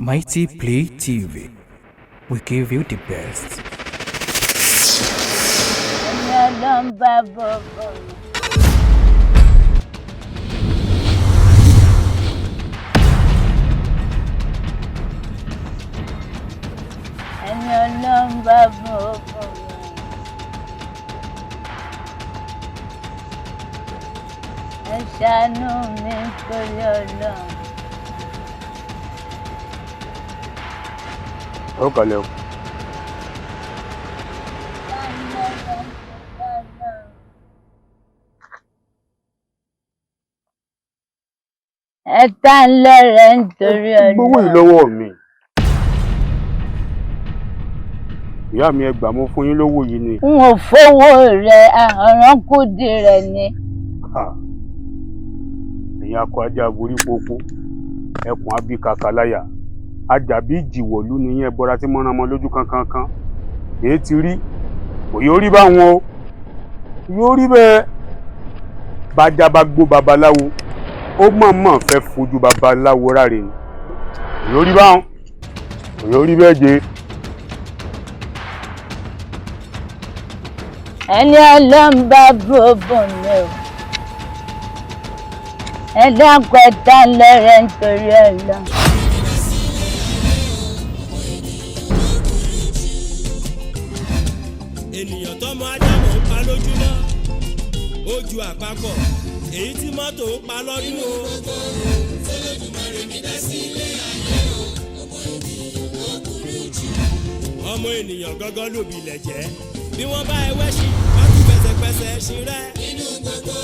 Mighty Play TV, we give you the best. Ẹni Ọlọ́run bá bọ̀ bọ̀ mi. Ẹni Ọlọ́run bá bọ̀ bọ̀ mi. Ẹ ṣàánú mi torí Ọlọ́run. Ó kàlẹ̀ o. Ẹ tá ń lọ́rẹ̀ nítorí Gbowó yìí Ọlọ́run. lọ́wọ́ mi. Ìyá mi, ẹ gbà, mo fún yín lówó yìí ni. N ò fowó rẹ̀, ọ̀ràn kùdì rẹ̀ ni. Ha! Ẹ̀yin akọ ajá borí pópó, ẹkùn abíkaka láyà, ajàbí ìjìwọ̀lú ni yín, ẹbọra tí mọ́ràn mọ́ lójú kankankan. Èé ti rí, kò yóò rí báwọn o, yóò rí bẹ́ẹ̀. Bájá bá gbó babaláwo, ó mọ̀ọ́mọ̀ fẹ́ fojú babaláwo ráre ni. Kò yóò rí báwọn, kò yóò rí bẹ́ẹ̀ jẹ́. Ẹni Ọlọ́run bá bọ̀ bọ̀ mi o. Ẹ dákun, ẹ tá ń lọ́rẹ̀ nítorí Ọlọ́run. Ènìyàn tọmọ ádámù ń pa lójúmọ́ ó ju àpapọ̀ èyí tí mọ́tò ń pa lọ́dún o. Ọmọ ènìyàn gángan lòbí ilẹ̀ jẹ́, bí wọ́n bá ẹ wẹ́ṣin, wọ́n tún fẹsẹ̀pẹsẹ̀ ẹṣin rẹ́. Nínú gbogbo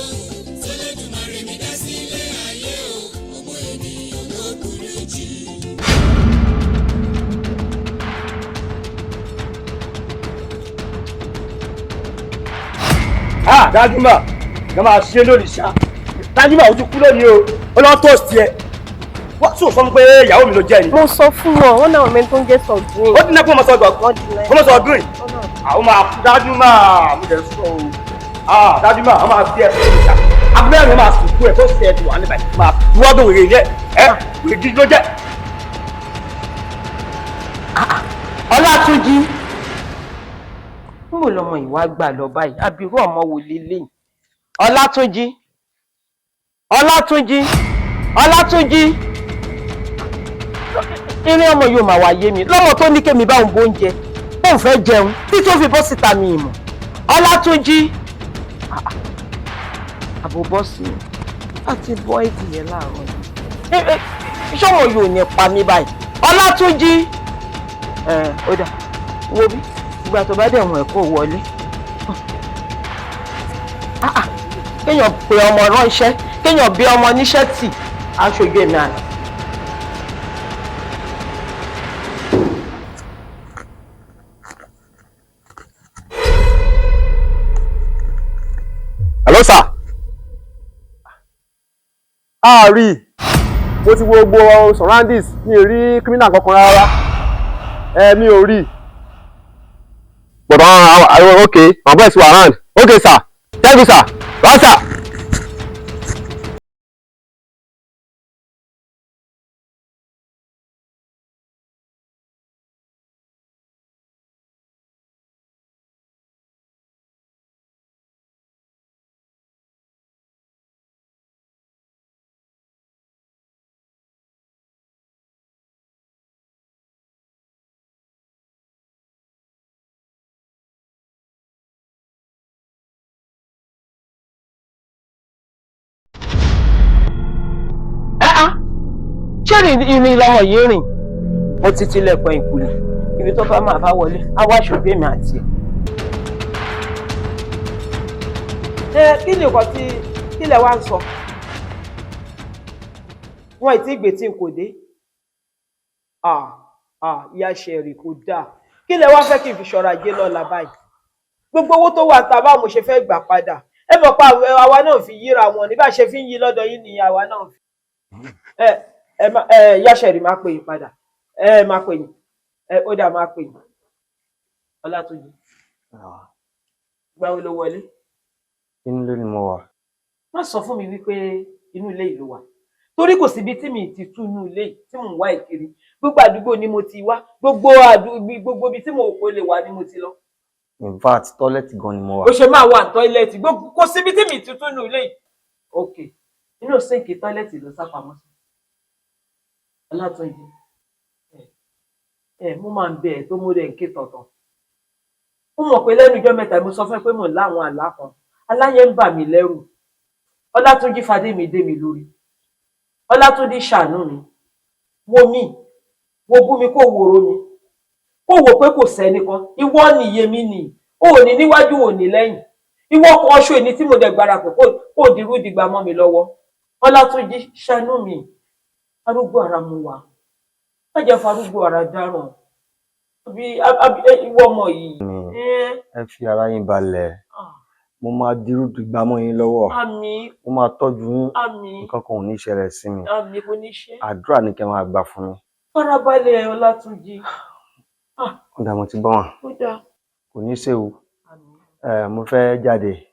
tẹ́lẹ̀dùmarè mi dá sílé ayé o, ọmọ ènìyàn ló burú jù. Ah, Danjuma ní máa ṣe lónìí ṣá. Danjuma, ó ti kú lónìí o, ó lọ tó sí ẹ wọ́n tún sọ fún pé ìyàwó mi ló jẹ́ ni. Mo sọ fún wọn, wọn náà mẹ́ni tó ń jẹ́ sọ̀dún. Ó dín náà kó mọ sọ gbọ. Wọ́n deny. Kó mọ sọ ọdún yìí, àwọn máa kú. Danjuma, mo jẹ sọ o. Ah, Danjuma, àwọn máa fi ẹ fún mi ṣá. Abúlé máa sùn kú ẹ tó ṣe ẹ ti wà níbàyí máa wọ́n wèrè ilé ẹ, wèrè gidi ló jẹ́. Ọlátúnjí, níbo lọmọ ìwà gbà lọ báyìí? Àbírú ọmọ wò lélẹyìn? Ọlátúnjí, Ọlátúnjí, Ọlátúnjí, irin ọmọ yóò máa wá yé mi lọ́mọ tó ní kémi báwọn bó ń jẹ, bóun fẹ́ jẹun tí tó fi bọ́ síta mi ìmọ̀. Ọlátúnjí, àbò bọ́ sí i àti bọ́ ìdìyẹ láàárọ̀ yìí, ṣọ́mọ yóò ní pa mí báyìí. Ọlátúnjí, ẹ ó dà, wo bí ìgbà tó bá dẹ̀ wọ̀n ẹ̀ kó wọlé. Ah, ah, kéèyàn pe ọmọ ránṣẹ́, kéèyàn bí ọmọ níṣẹ́ tì aṣojú èmi àná. Hello sir. A rí i, mo ti wo gbogbo surroundings, mi ò rí criminal kankan rárá. Ẹ mi ò rí i. But okay, my boys were around. Okay sir, thank you sir, bye sir. Ẹ́ á, ṣé ìrìn lọmọ yìí rìn? Mo ti tilẹ̀kùn ìkùlé, ibi tó bá máa bá wọlé á wá ṣojú èmi àti ẹ̀. Ẹ kí ni nǹkan tí kí lẹ wá ń sọ? Wọn ì tí gbé tí n kò dé. Ah ah, ìyá ṣẹ̀rì, kò dáa. Kí lẹ wá fẹ́ kí n fi ṣọ́ra jẹ lọ́la báyìí? Gbogbo owó tó wà tá báwo mo ṣe fẹ́ gbà padà? Ẹ mọ̀ pé àwa náà fi yíra wọn ní bá ṣe fi ń yí lọ́dọ̀ yín ni àwa náà fi. Ẹ ẹ má ẹ, ìyá ṣẹ̀rì, máa pè yín padà. Ẹ máa pè yín. Ẹ ó dà, máa pè yín. Ọlátúnjí, ìgbà wo ló wọlé? Inú ilé ni mo wà. Má sọ fún mi wípé inú ilé ìlú wà. Torí kò síbi tí mi ti túnú ilé yìí tí mò ń wá ìkiri. Gbogbo àdúgbò ni mo ti wá, gbogbo àdúgbò, gbogbo ibi tí mo kò lè wà ni mo ti lọ. In fact, toilet gan ni mo wà. Ó ṣe máa wà ní toilet, gbogbo kò síbi tí mi ti túnú ilé yìí. Ok, inú sink toilet ló sá pamọ́ sí. Ọlátúnjí, ẹ mo máa ń bẹ ẹ tó mú rẹ ń ké tọ̀tàn. Mo mọ̀ pé lẹ́nu ijọ́ mẹ́ta mo sọ fún ẹ pé mò ń láwọn àlá kan. Àlá yẹn ń bà mí lẹ́rù. Ọlátúnjí fadé mi dé mi lórí. Ọlátúnjí ṣàánú mi. Wo mi, wo bú mi kó wòró mi. Kó wò pé kò sẹ́ni kan. Ìwọ ni iye mi nì. O ò ní níwájú, ò ní lẹ́yìn. Ìwọ kan ọṣọ èní tí mo dẹ̀ gbára pé kó dirú dìgbà mọ́ mi lọ́wọ́. Ọlátúnjí ṣàánú mi. Arúgbó ara mu wà. Má jẹ́ farúgbó ara dáràn. Àbí ìwọ ọmọ yìí. Ẹ fi ara yín balẹ̀. Mo máa dirú dìgbà mọ́ yín lọ́wọ́. Àmín. Mo máa tọ́jú yín. Àmín. Nǹkan kan ò ní ṣẹlẹ̀ sí mi. Àmín, kò ní ṣe. Àdúrà ni kẹ́ máa gbà fún mi. Farabalẹ̀, Ọlátúnjí. Ó dà, mo ti gbọ́ wọn. Ó dáa. Kò ní séwu. Mo fẹ́ jáde.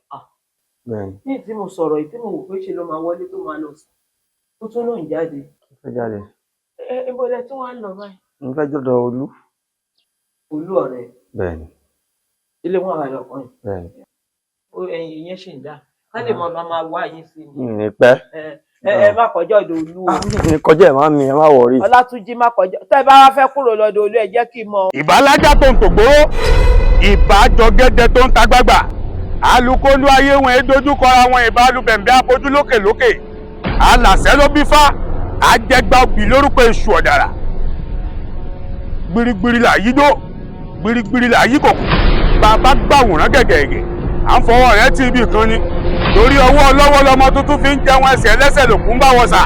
Bẹ́ẹ̀ni. Ní tí mo sọ̀rọ̀ yìí tí mo wò pé ṣe ló máa wọlé tó máa lọ sùn. Ó tún lóun jáde. Mo fẹ́ jáde. Ẹ ibo lẹ tún wá ń lọ báyìí? Mo fẹ́ jọ̀dọ̀ Olú. Olú ọ̀rẹ́. Bẹ́ẹ̀ni. Ilé wọn àrà lọkùnrin. Bẹ́ẹ̀ni. Ó ẹyin ìyẹn ṣì ń dá. Ká lè mọ máa wá yín sí ni. Mi ò ní pẹ́. Ẹ ẹ má kọjá ọ̀dọ̀ Olú o. Mi ò kọjá ẹ̀ má mi, ẹ má worry. Ọlátúnjí má kọjá. Tẹ́ ẹ bá wá fẹ́ kúrò lọ́dọ̀ Olú, ẹ jẹ́ kí n mọ̀. Ìbálájá tó ń tògbóró, ìbájọgẹdẹ tó ń tagbágbà, alukólu ayé wọn dojúkọra wọn, ìbálùbẹ̀m̀bẹ̀ abojú lókè lókè, alàṣẹ ló bí fá, àjẹgbà òbí lórúkọ èṣù ọ̀dàrà. Gbirigbiri là yí dó, gbirigbiri là yí kòkò, bàbá gbàwòrán gẹ̀gẹ̀gẹ̀, à ń fọwọ́ rẹ̀ tí ibi kan ni, torí ọwọ́ ọlọ́wọ́ lọmọ tuntun fi ń jẹun, ẹsẹ̀ ẹlẹ́sẹ̀ lòkú ń bá wọn sà.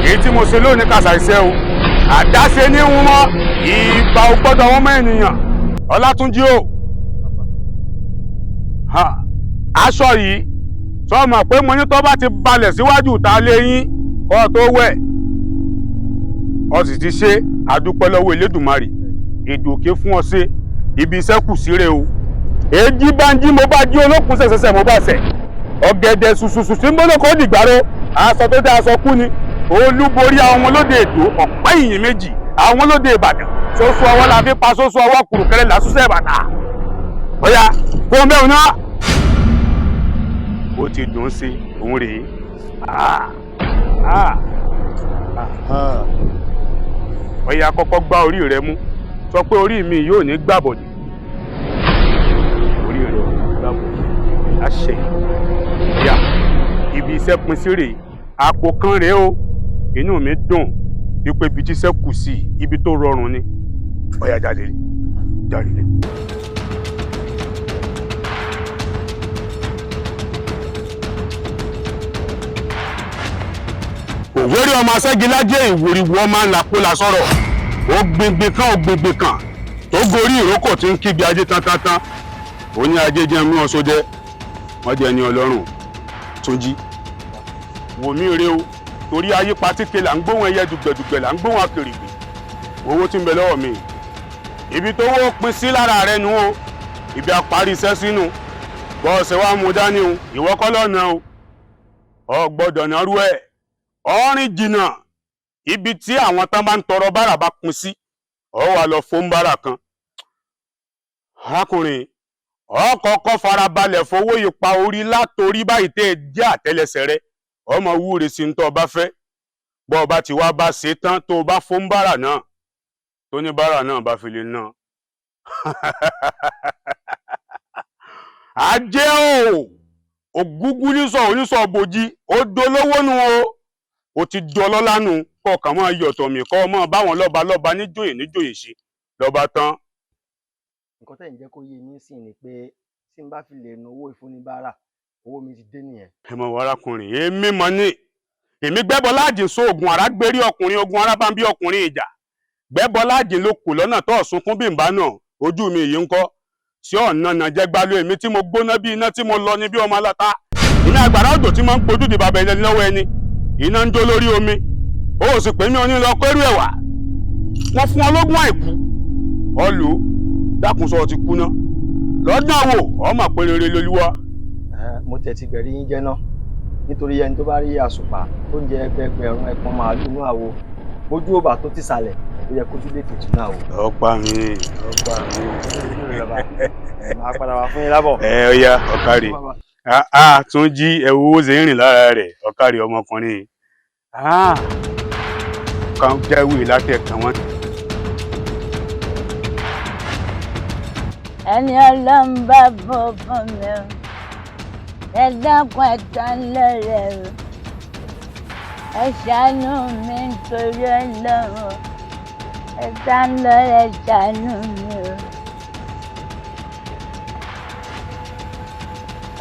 Èyí tí mo ṣe lónìí kàṣà iṣẹ́ o, àdáṣe ní wọn mọ́, ìgbà ò gbọ́dọ̀ wọn mọ́ ènìyàn. Ọlátúnjí o, aṣọ yìí sọ ma pé mo ní tó bá ti balẹ̀ síwájú ta lé yín kó tó wẹ̀, ọ sì ti ṣe, àdúpẹ́ lọ́wọ́ Elédùmarè, èdè òkè fún ọ ṣe, ibi iṣẹ́ kù síre o. Èjì bá ń jí mo bá jí olókùn ṣẹ̀ṣẹ̀ṣẹ̀ mo bá ṣẹ̀, ọ̀gẹ̀dẹ̀ ṣùṣùṣù tí ń bọ́ lóko dìgbàrò, aṣọ tó dá aṣọ kú ni. Olúborí àwọn olóde Èdó, ọ̀pẹ́ ìyìn méjì àwọn olóde Ìbàdàn, ṣoṣo ọwọ́ la fi pa ṣoṣo ọwọ́, kùrùkẹrẹ làṣúṣẹ́ bàtà. Bóyá kó mẹ́rin náà ó ti dùn sí òun rèé. Ọ̀yà kọ́kọ́ gbá orí rẹ mú, sọ pé orí mi yóò ní gbàbọ̀dì, orí rẹ ò ní gbàbọ̀dì láṣẹ. Ọ̀yà ibi iṣẹ́ pin sí rèé, àpò kan rèé o. Inú mi dùn wípé ibi tíṣẹ́ kù sí ibi tó rọrùn ni. Ọ̀yà jáde jáde. Òwúrẹ́ ọmọ aṣẹ́gilájẹ́ ìwòrìwò ọmọ ńlá kó la sọ̀rọ̀, ó gbìngbìn kan, ó gbìngbìn kan tó gorí ìrókò tí ń kígbe ajé tántántan. Ó ní ajé jẹ́ mú ọsọdẹ wọ́n jẹ́ ní ọlọ́run. Túnjí, wò mí re o, torí ayé patíke là ń gbóhùn ẹyẹ dùgbẹ̀dùgbẹ̀ là ń gbóhùn akèrègbè. Owó tí ń bẹ lọ́wọ́ mi, ibi tó wó pin sí lára rẹ nu o, ibi àparí iṣẹ́ sínú bọ́ọ̀sẹ̀ wa mú dání o. Ìwọ kọ́ lọ́nà o, ọ gbọ́dọ̀ nárú ẹ̀ ọ̀rìn jìnnà. Ibi tí àwọn tán bá ń tọrọ bára bá pin sí, ọ wà lọ fún bára kan. Arákùnrin, ọ kọ́kọ́ farabalẹ̀ fowó yìí pa orí látorí báyìí tẹ́ ẹ jẹ́ àtẹ́lẹsẹ̀ rẹ, ọmọ wúre sí ń tọ́ ọba fẹ́. Bọ́ ọba tí wàá bá ṣe tán, tó o bá fún bára náà, tó ní bára náà bá fi lè ná. Ajé o, ògúngún nísọ onísọ bòjì, ó dolówó nu o, ó ti dọlọ́lá nu, kọ̀ọ̀kan máa yọ̀tọ̀ mí kọ́ máa báwọn lọ́ba lọ́ba níjòyè níjòyè ṣe lọ́ba tán. Nǹkan tẹ̀ ń jẹ́ kó yé mi sí ni pé tí n bá fi lè ná owó ìfúnnibára, owó mi ti dé nìyẹn. Ẹ mọ̀ wọ arákùnrin, èmi mọ̀ ní èmi gbẹ́bọ láàjìn sóògùn àràgbérí ọkùnrin ogun arábàmbí ọkùnrin ìjà, gbẹ́bọ láàjìn ló kù lọ́nà tó ọ̀sunkún bí n bá nà ojú mi yìí ń kọ́ sí ọ̀nà nàjẹgbálú, èmi tí mo gbóná bí iná tí mo lọ ní bí ọmọ aláta iná àgbàrá òjò tí mo ń gbójú di bàbá ẹni lọ́wọ́ ẹni iná ń jó lórí omi. Ó sì pè mí oní lọ kérú ẹ̀wà wọ́n fún ọlọ́gbọ́n àìkú ọlù dákun sọ ti kú ná lọ́dún àwò ọmọ pérére lolúwa. Mo tẹ̀ ti gbẹ̀rí yín jẹ́ náà. Nítorí ẹni tó bá rí àsùpà tó ń jẹ ẹgbẹẹgbẹ̀rún ẹpọn màálù inú àwo, bójú ò bá tó tìsàlẹ̀, ó yẹ kójú lè tètè náà o. Ọ̀pá mi, ọ̀pá mi. Màá padà wá fún yín lábọ̀. Ẹ ọya, ọ̀kárì. Ah, Túnjí, ẹ wo bó ṣe ń rìn lára rẹ̀, ọ̀kárì ọmọkùnrin. Ah, kan jáwé látẹ̀kàn wọn. Ẹni Ọlọ́run bá bọ̀ fún mi o, ẹ dákun, ẹ tán lọ́rẹ̀ o, ẹ ṣàánú mi nítorí Ọlọ́run, ẹ tán lọ́rẹ̀, ẹ ṣàánú mi o,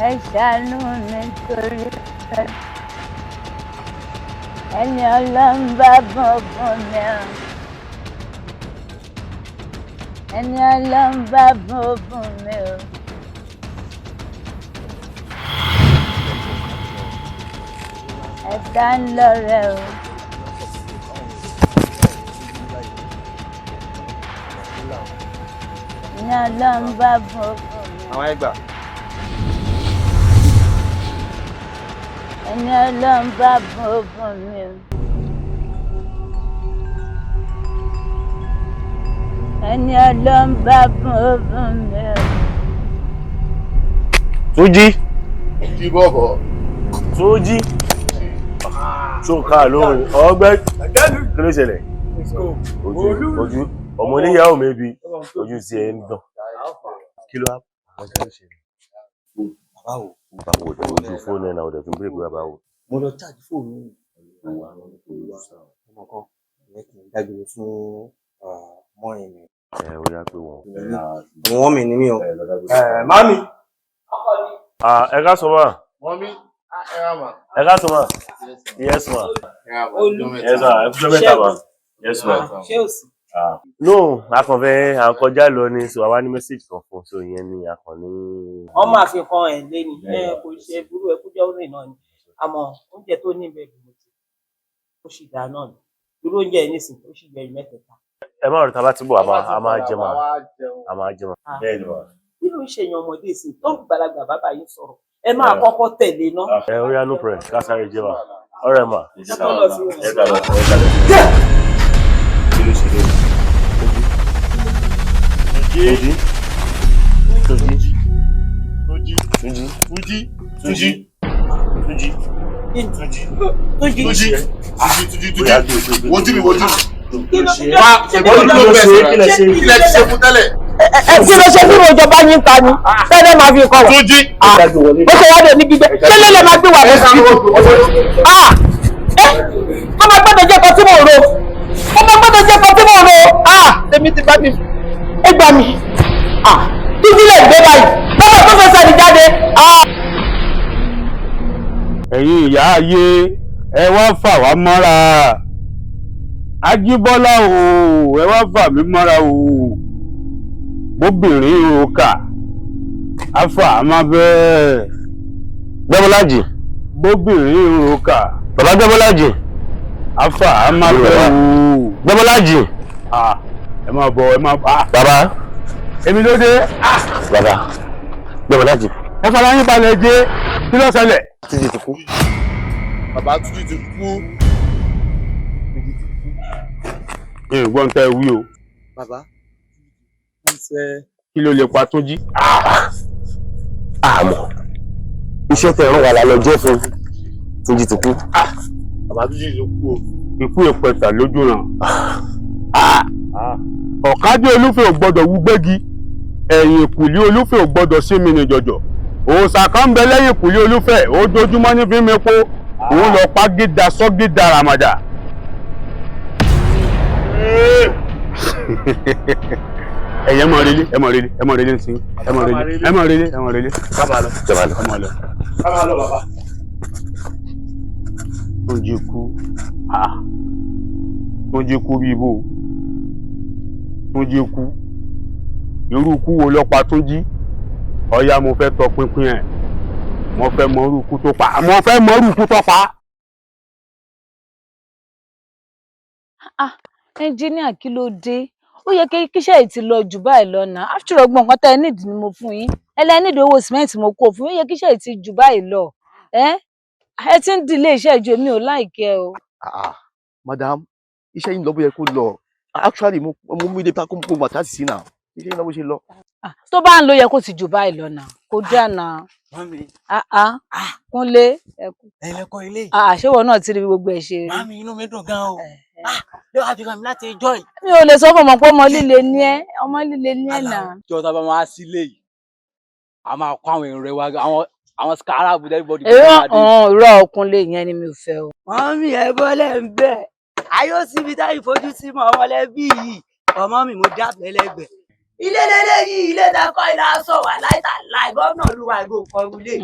ẹ ṣàánú mi nítorí Ọlọ́run. Ẹni Ọlọ́run bá bọ̀ fún mi o, ẹni Ọlọ́run bá bọ̀ fún mi o. Ẹ ta ń lọ́rẹ̀ o. Ẹni Ọlọ́run bá bọ̀ fún mi. Àwọn ẹgbà. Ẹni Ọlọ́run bá bọ̀ fún mi o. Ẹni Ọlọ́run bá bọ̀ fún mi o. Túnjí. Jí bọ̀bọ̀. Túnjí. Ṣóka lóhùn ọgbẹ́ kí ló ṣẹlẹ̀? Ojú ojú ọmọ oníyàwó mi bi ojú ti ẹ̀ ń dàn. Kí ló wá? Bàbá o. Báwo ni ojú fóònù ẹ̀ náà ọ̀dẹ̀ tún bèrè pé bàbá o. Mo lọ chájì fóònù mi. Ọmọ kan, ìyẹn kì í dágbére fún mọ́rin mi. Ẹ ó yá pé wọ́n. Ọmọ wọn mi ni mí o. Mami. Ẹ ká sọ ma. Mọ́mí, ẹ rà mà. Ẹ ká sọ ma. Yes ma. Olú. Yes ma. Ẹ fúnjọ́ mẹ́ta ma. Yes ma. Ṣé ò sí? No, a kàn fẹ́ à ń kọjá lọ ni, so àwa ní message kan fún, so ìyẹn ni a kàn ní. Wọ́n máa fi kan ẹ̀ lé ni, ẹ kò ṣe burú, ẹ kújọ́ rìn náà ni, àmọ́ oúnjẹ tó ní bẹ́ẹ̀ mo ti ó sì dáa náà ni, irú oúnjẹ yìí nísìnyí ó sì gbẹ̀yìn mẹ́tẹ̀ẹ̀ta. Ẹ má rò tá a bá ti bọ̀, a máa jẹ mà. A máa jẹ mà. Bẹ́ẹ̀ ni mà. Kí ló ń ṣe èèyàn ọmọdé sí tó ń gbàlagbà bàbá yìí sọ̀rọ̀, ẹ máa kọ́kọ́ tẹ̀lé ná. Ẹ ó yá, no problem, ká sáré jẹ mà. Ọ̀rẹ́ mà. Ẹ kọ́ lọ sí wọn. Ẹ kà lọ, ẹ kà lọ. Kí ló ṣe lé? Túnjí. Túnjí. Túnjí. Túnjí. Túnjí. Túnjí. Túnjí. Túnjí. Túnjí. Túnjí. Túnjí. Túnjí. Wojú mi, wojú mi. Kí ló Wá, ṣe ṣe bí ló ṣe, kí lẹ ṣe? Kí lẹ ti ṣe fún tẹ́lẹ̀? Ẹ kí ló ṣe bí mo jọba yín ta ni tẹ́lẹ̀ máa fi kọ wá. Túnjí. Ó ṣe wá dé ní gbígbẹ, ṣé lè lè máa gbé wà lọ́sàn án. Ẹ kọ́ máa gbọ́dọ̀ jẹ́ kan tí mò ń ro, kọ́ máa gbọ́dọ̀ jẹ́ kan tí mò ń ro. Tèmi ti bá mi, ẹ gbà mí, títí lè gbé báyìí lọ́wọ́ tó fẹ́ sẹ́ni jáde. Ẹ̀yin ìyá ayé, ẹ wá fà wá mọ́ra. Ajíbọ́lá o, ẹ wá fà mí mọ́ra o. Bóbìnrin o kà á fà á má bẹ́ẹ̀. Gbẹ́bọ́lájì. Bóbìnrin o kà. Bàbá Gbẹ́bọ́lájì. Á fà á má bẹ́ẹ̀ o. Gbẹ́bọ́lájì. Ẹ máa bọ̀, ẹ máa bọ̀. Bàbá. Èmi ló dé. Bàbá Gbẹ́bọ́lájì. Ẹ fara yín balẹ̀ jẹ́, kí ló ṣẹlẹ̀? Túnjí ti kú. Bàbá, Túnjí ti kú. Ìgbọ́n tẹ́ wí o. Bàbá, Kí ló lè pa Túnjí? Àmọ́ iṣẹ́ tẹ ẹ̀rọ wà lálọ́ jẹ́ fún Túnjí ti kú. Bàbá, Túnjí ti kú o. Ikú ìpẹ̀tà lójú ràn. Ọ̀kadì olúfẹ́ ò gbọ́dọ̀ wú gbégi, ẹ̀yìn ìkùlé olúfẹ́ ò gbọ́dọ̀ sí mi ní jọ̀jọ̀. Òòṣà kan ń bẹ lẹ́yìn ìkùlé olúfẹ́, ojoojúmọ́ ní fi mi po, òun lọ pa gíga sọ́gídà ràmàdà. Ẹ̀yẹ́ mọ̀ relé, ẹ mọ̀ relé, ẹ mọ̀ relé sí, ẹ mọ̀ relé, ẹ mọ̀ relé, ẹ mọ̀ relé. Ká máa lọ. Jọba lọ. Ẹ mọ̀ lọ. Ká máa lọ, bàbá. Túnjí kú. Túnjí kú bí ibo? Túnjí kú, irú ikú wo ló pa Túnjí? Ọ̀ya, mo fẹ́ tọpinpin ẹ̀, mo fẹ́ mọ irú ikú tó pa, mo fẹ́ mọ irú ikú tó pa. Ah, ẹnjíníà, kí ló dé? Ó yẹ kí kíṣẹ́ yìí ti lọ jù báyìí lọ náà. After all, gbọ́n nǹkan tẹ́ ẹ nídìí ni mo fún yín. Ẹ lẹ́ nídìí owó sìmẹ́ǹtì, mo kó fún yín. Ó yẹ kíṣẹ́ yìí ti jù báyìí lọ. Ẹ́. Ẹ ti ń dìlé iṣẹ́ ìjọ, mi ò láìkẹ́ o. Ah, madam, iṣẹ́ yín lọ bó yẹ kó lọ. Actually, mo mú ilé pákó mo bàtà sí náà. Iṣẹ́ yín lọ bó ṣe lọ. Tó bá ń lo yẹ kó ti jù báyìí lọ náà, kó dáná. Mami. Ah ah, Kúnlé. Ẹ̀yin lẹ kọ́ ilé yìí. Ah, ṣé ìwọ náà ti rí bí gbogbo ẹ̀ ṣe rí? Mami, inú mi dùn gan o. Ah, ló wàá fi kàn mí láti ẹjọ́ yìí. Mi ò lè sọ fún ọmọ pé ọmọ líle ní ẹ, ọmọ líle ní ẹ náà. Jọ tá a bá máa sílé yìí, a máa kó àwọn èrò wa, àwọn scarab, everybody. Èrò ọ̀hún irọ́ Kúnlé yẹn ni mi ò fẹ́ o. Mọ́mí, ẹ bọ́lẹ̀ ń bẹ̀. Ayé ó síbi táyì fojú sí mọ́ ọmọlẹ́bí yìí. Ọmọ mi, mo dábẹ́ lẹ́gbẹ̀ẹ́. Ilé lélẹ́yìí, ilé takọ́ ilé aṣọ wà láìta láì gómìnà olúwa ìgò kọrùlé.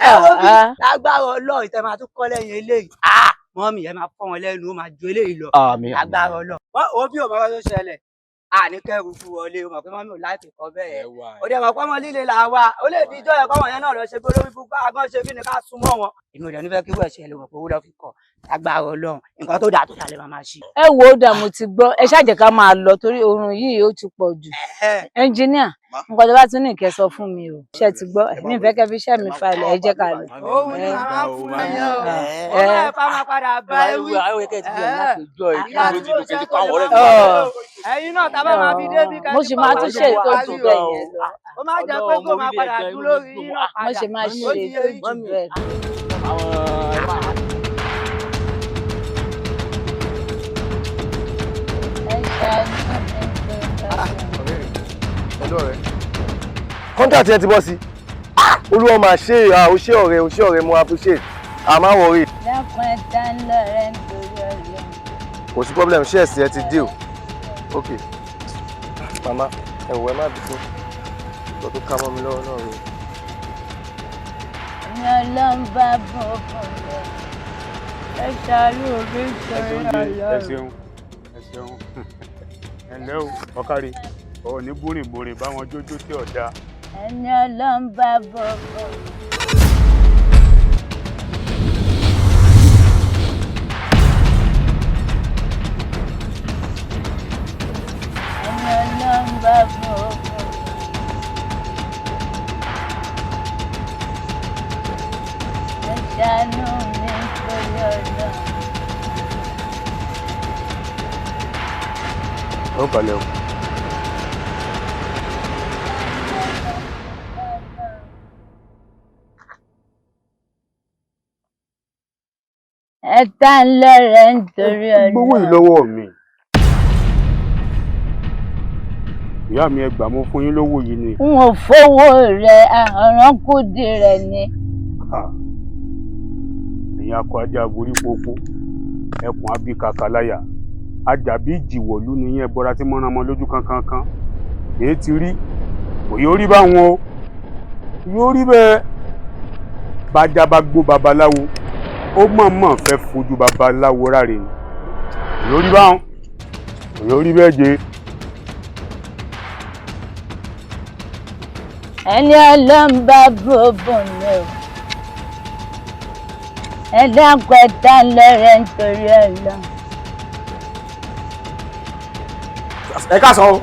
Ẹ wo bí lágbára Ọlọ́run tẹ máa tún kọ́ lẹ́yìn eléyìí. Ah, mọ́mí, ẹ máa fọ́ wọn lẹ́nu, ó máa ju eléyìí lọ. Àmín, àmín. Lágbára Ọlọ́run. Wọ́n ò bí òmò tó ṣẹlẹ̀. Àní kẹ́rù fún wọlé, o mọ̀ pé mọ́mí ò láìpẹ́ kọ́ bẹ́ẹ̀ yẹn. Ó dẹ̀ mọ̀ pé ọmọ líle là wà. Ó lè di ijọ́ yẹn kọ́mọ yẹn náà lọ ṣe bí olórí búkú àgọ́ ṣe kí ni ká súnmọ́ wọn. Èmi ò dẹ̀ nífẹ̀ẹ́ kí wọ́n ṣẹlẹ̀ mọ̀ pé owó lọ́ fi kọ̀. Lágbára Ọlọ́run, nǹkan tó dáa tó dáa lè máa máa ṣe. Ẹ wo, ó dà, mo ti gbọ́. Ẹ ṣáà jẹ́ ká máa lọ torí oorun yìí ó ti pọ̀ jù. Ẹnjìníà, nǹkan tó bá tún ní ìkẹ́ sọ fún mi o. Ṣé ti gbọ́? Mi ò fẹ́ kẹ́ fi iṣẹ́ mi falẹ̀, ẹ jẹ́ ká lọ. Òun ni màmá fún ẹ o. Ó máa fa máa padà bá ẹ wí. Ẹ̀yin náà tá a bá máa fi débi Mo sì máa tún ṣe ìtọ́jú bẹ́ẹ̀ yẹn lọ. Ó má jẹ́ pé kó máa padà dúró lórí yín náà Mo sì máa ṣe ìtọ́jú bẹ́ẹ̀ lọ. Hello, ọ̀rẹ́. Contract yẹn ti bọ́ sí. Olúwa máa ṣe é, o ṣé ọ̀rẹ́, o ṣé ọ̀rẹ́, mo appreciate. A máa worry. Dákun, ẹ ta ń lọ rẹ nítorí Ọlọ́run. Kò sí problem, ṣé ẹ̀sìn ẹ ti deal? Ok. Màmá, ẹ wò, ẹ má bínú. Ìgbà tó ká mọ́ mi lọ́wọ́ náà rèé. Ní Ọlọ́run bá bọ̀ fún mi. Ẹ ṣàánú mi nítorí Ẹ Ọlọ́run. ṣeun, ẹ ṣeun, ẹ ǹlẹ́ o, ọ̀kárí ọ̀ ní búrìnbùrìn báwọn jójó tí ọ̀dà. Ẹni Ọlọ́run bá bọ̀ fún mi. Ẹni Ọlọ́run bá bọ̀ fún mi. Ẹ ṣàánú mi nítorí Ọlọ́run. Ó kọlẹ̀ o. Ẹ ta ń lọ́rẹ̀ nítorí Ọlọ́run. Gbowó yìí lọ́wọ́ mi. Ìyá mi, ẹ gbà, mo fún yín lówó yìí ni. N ò fowó rẹ̀, ọ̀ràn kùdì rẹ̀ ni. Ẹ̀yin akọ ajá borí pópó, ẹkùn abíkaka láyà, ajàbí ìjìwọ̀lú ni yín, ẹbọra tí mọ́ràn ọmọ lójú kankankan. Èyí ti rí, kò yóò rí báwọn o, yóò rí bẹ́ẹ̀. Bájá bá gbó babaláwo, ó mọ̀ọ́mọ̀ fẹ́ fojú babaláwo ráre ni. Kò yóò rí báwọn, kò yóò rí bẹ́ẹ̀ jẹ́. Ẹni Ọlọ́run bá bò bùn mi o. Ẹ dákun, ẹ ta ń lọ́rẹ̀ nítorí Ọlọ́run. Ẹ káàsán o.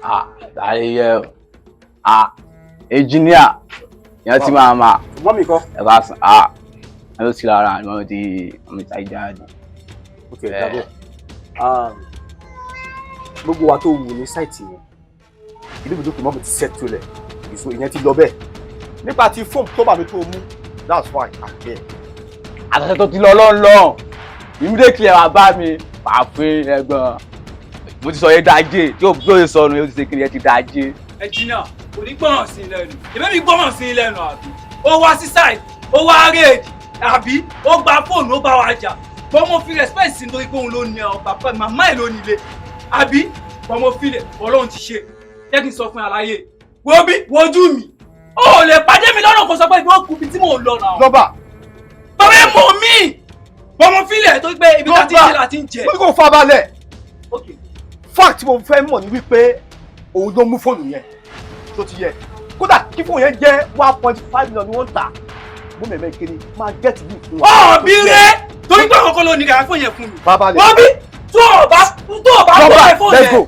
Ah, ayẹyẹ o. Ah, engineer, yẹn ti máa ma. Mọ́mì kọ́. Ẹ bá sàn, ah, ẹ ló ti lára, ẹ ti ọmọ ìta ìjáde. Ó ti ẹ̀ dábẹ́. Gbogbo wa tó wù ní site yẹn, ìlú ibùdókè mọ́mì ti settle ẹ̀, ìṣó ìyẹn ti lọ bẹ́ẹ̀. Nípa ti fóònù tó bà mí tó mú, that's fine, àgbẹ̀. Àtàṣe tó ti lọ lọ́nlọ́n, immediately ẹ wá bá mi, pàfin ẹ̀gbọ́n. Mo ti sọ yẹn dájé, tí o bí o ṣe sọnù, yóò ti ṣe kiri, ẹ ti dájé. Ẹnjìnà kò ní gbọ́ràn sí i lẹ́nu, èmi mi gbọ́ràn sí i lẹ́nu àbí? Ó wá sí site, ó wá raid, àbí ó gba fóònù, ó bá wa jà, bọ́n mo fi respect sí nítorí pé òun ló ní ọ, bàbá màmá ẹ̀ ló ní ilé, àbí bọ́n mo fi lè Ọlọ́run ti ṣe. Jẹ́ kí n sọ fún àlàyé, wo bí wojú mi, ó ò lè pàdé mi lọ́nà kó sọ pé ibi ó kú ibi tí mò ń lọ náà. Lọ́bà. Bàbá ẹ̀ mọ̀ mí, bọ́n mo fi lẹ̀ torí pé ibi tá ti ń ṣe la ti ń jẹ. Mo ní kò fa balẹ̀. Fact mo fẹ́ mọ̀ ní wípé òun ló mú fóònù yẹn tó ti yẹ. Kódà kí fóònù yẹn jẹ́ 1.5 million ni wọ́n ń tà. Mo mẹ̀mẹ́ kiri máa get you fún wa. Ọ̀ bí rẹ̀ torí pé àwọn kan ló ní kàrà fóònù yẹn fún mi. Bàbá lè. Wọ́n bí tó o bá tó o bá kó ẹ fóònù Let's go. yẹn.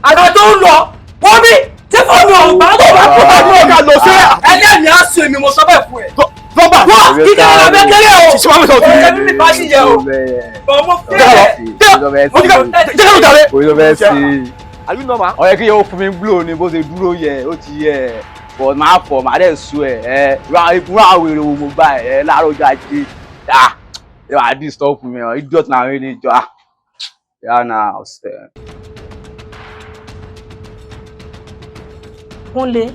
Àgbà tó ń lọ, wọ́n bí tí fóònù ọ̀hún bá tó o bá kó Bàbá ẹ lè lọ sí. Ẹlẹ́mìí á sùn, èmi mo sọ bẹ́ẹ̀ fún ẹ. Plumber. Wá kíkẹ́ rẹ̀ abẹ́ kéré o. Ṣé wàá mi sọ òtún? Ó mi bá yíyẹ o. Ọmọ fẹ́rẹ̀. Jẹ́ ká ló jàre. Orí ló fẹ́ sí i. Are you normal? Ó yẹ kí yóò fún mi blow ni bó ṣe dúró yẹ, ó ti yẹ. But máa fọ̀, máa dẹ̀ sú ẹ̀ ẹ́. Irú àwọn èrò wo mo bá ẹ̀ láàárọ̀ ọjọ́ ajé. Ah! Ẹ wàá disturb mi ọ̀, idiot náà rí ni ìjọ. Ah! Yà náà ọ̀sẹ̀. Kúnlé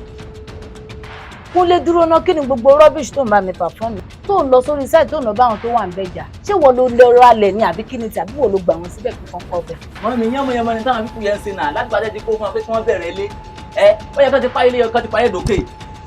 Kúnlé dúró ná, kí ni gbogbo rubbish tó ń bá mi perform tó ń lọ sórí site tó ń lọ bá àwọn tó wà ń bẹjà? Ṣé wọ́n ló lọ ralẹ̀ ni àbí kí ni tí àbí wọ́n ló gbà wọ́n síbẹ̀ kí wọ́n kọ́ bẹ̀? Wọ́n mi yánmọ́yánmọ́ ni táwọn pípù yẹn ń ṣe náà láti gbàdé ti kó fún wọn pé kí wọ́n bẹ̀rẹ̀ ilé. Ẹ ó yẹ kó ti parí ilé yẹ kó ti parí ìdókè.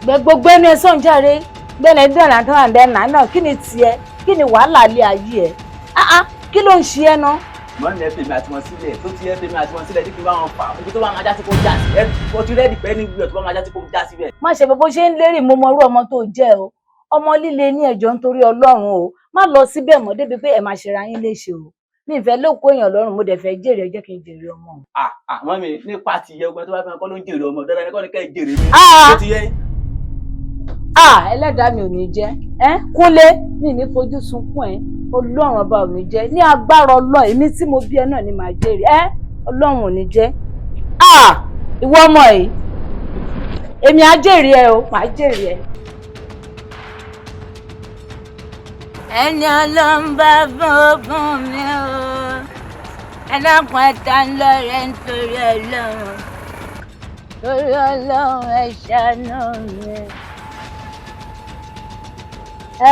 Gbẹ gbogbo ẹnu ẹ sọ̀n járe gbẹ́nẹ̀ dẹ̀nà tó wà ń dẹ́nà náà, kí ni tiẹ̀, kí ni wàhálà ilé ayé ẹ̀? Ah ah, kí ló ń ṣe ẹ́ ná? Mọ́ mi ẹ fèmí àti wọn sílẹ̀ tó ti ẹ fèmí àti wọn sílẹ̀ tí kì í bá wọn fà ibi tó bá máa já sí kó já sí ẹ ó ti rẹ́ẹ̀dì pẹ́ ní ibi tó bá máa já sí kó já síbẹ̀. Má ṣe bó ṣe ń lérè, mo mọ irú ọmọ tó jẹ́ o. Ọmọ líle ní ẹjọ́ nítorí Ọlọ́run o, má lọ síbẹ̀ mọ́ débi pé ẹ máa ṣera yín léṣe o. Mi ìfẹ́ ló kó èèyàn lọ́rùn, mo dẹ̀ fẹ́ jèrè, ẹ jẹ́ kí n jèrè ọmọ. Ah ah, mọ́ mi nípa ti yẹ ogun tó bá fẹ́ kọ́ ló ń jèrè ọmọ dandan ni kọ́ ni kẹ́ ẹ jèrè mi. Ah! Ó ti yẹ. Ah, ẹlẹ́dàá mi ò ní jẹ́ ẹ́. Kúnlé, mi ní fojú sunkún ẹ, Ọlọ́run ọba ò ní jẹ́, ní agbára Ọlọ́run èmi tí mo bí ẹ náà ni màá jèrè ẹ́, Ọlọ́run ò ní jẹ́. Ah, ìwọ ọmọ yìí, èmi á jèrè ẹ o, màá jèrè ẹ. Ẹni Ọlọ́run bá fún mi o, ẹ dákun ẹ ta ń lọ́rẹ́ nítorí Ọlọ́run, torí Ọlọ́run ẹ ṣàánú mi,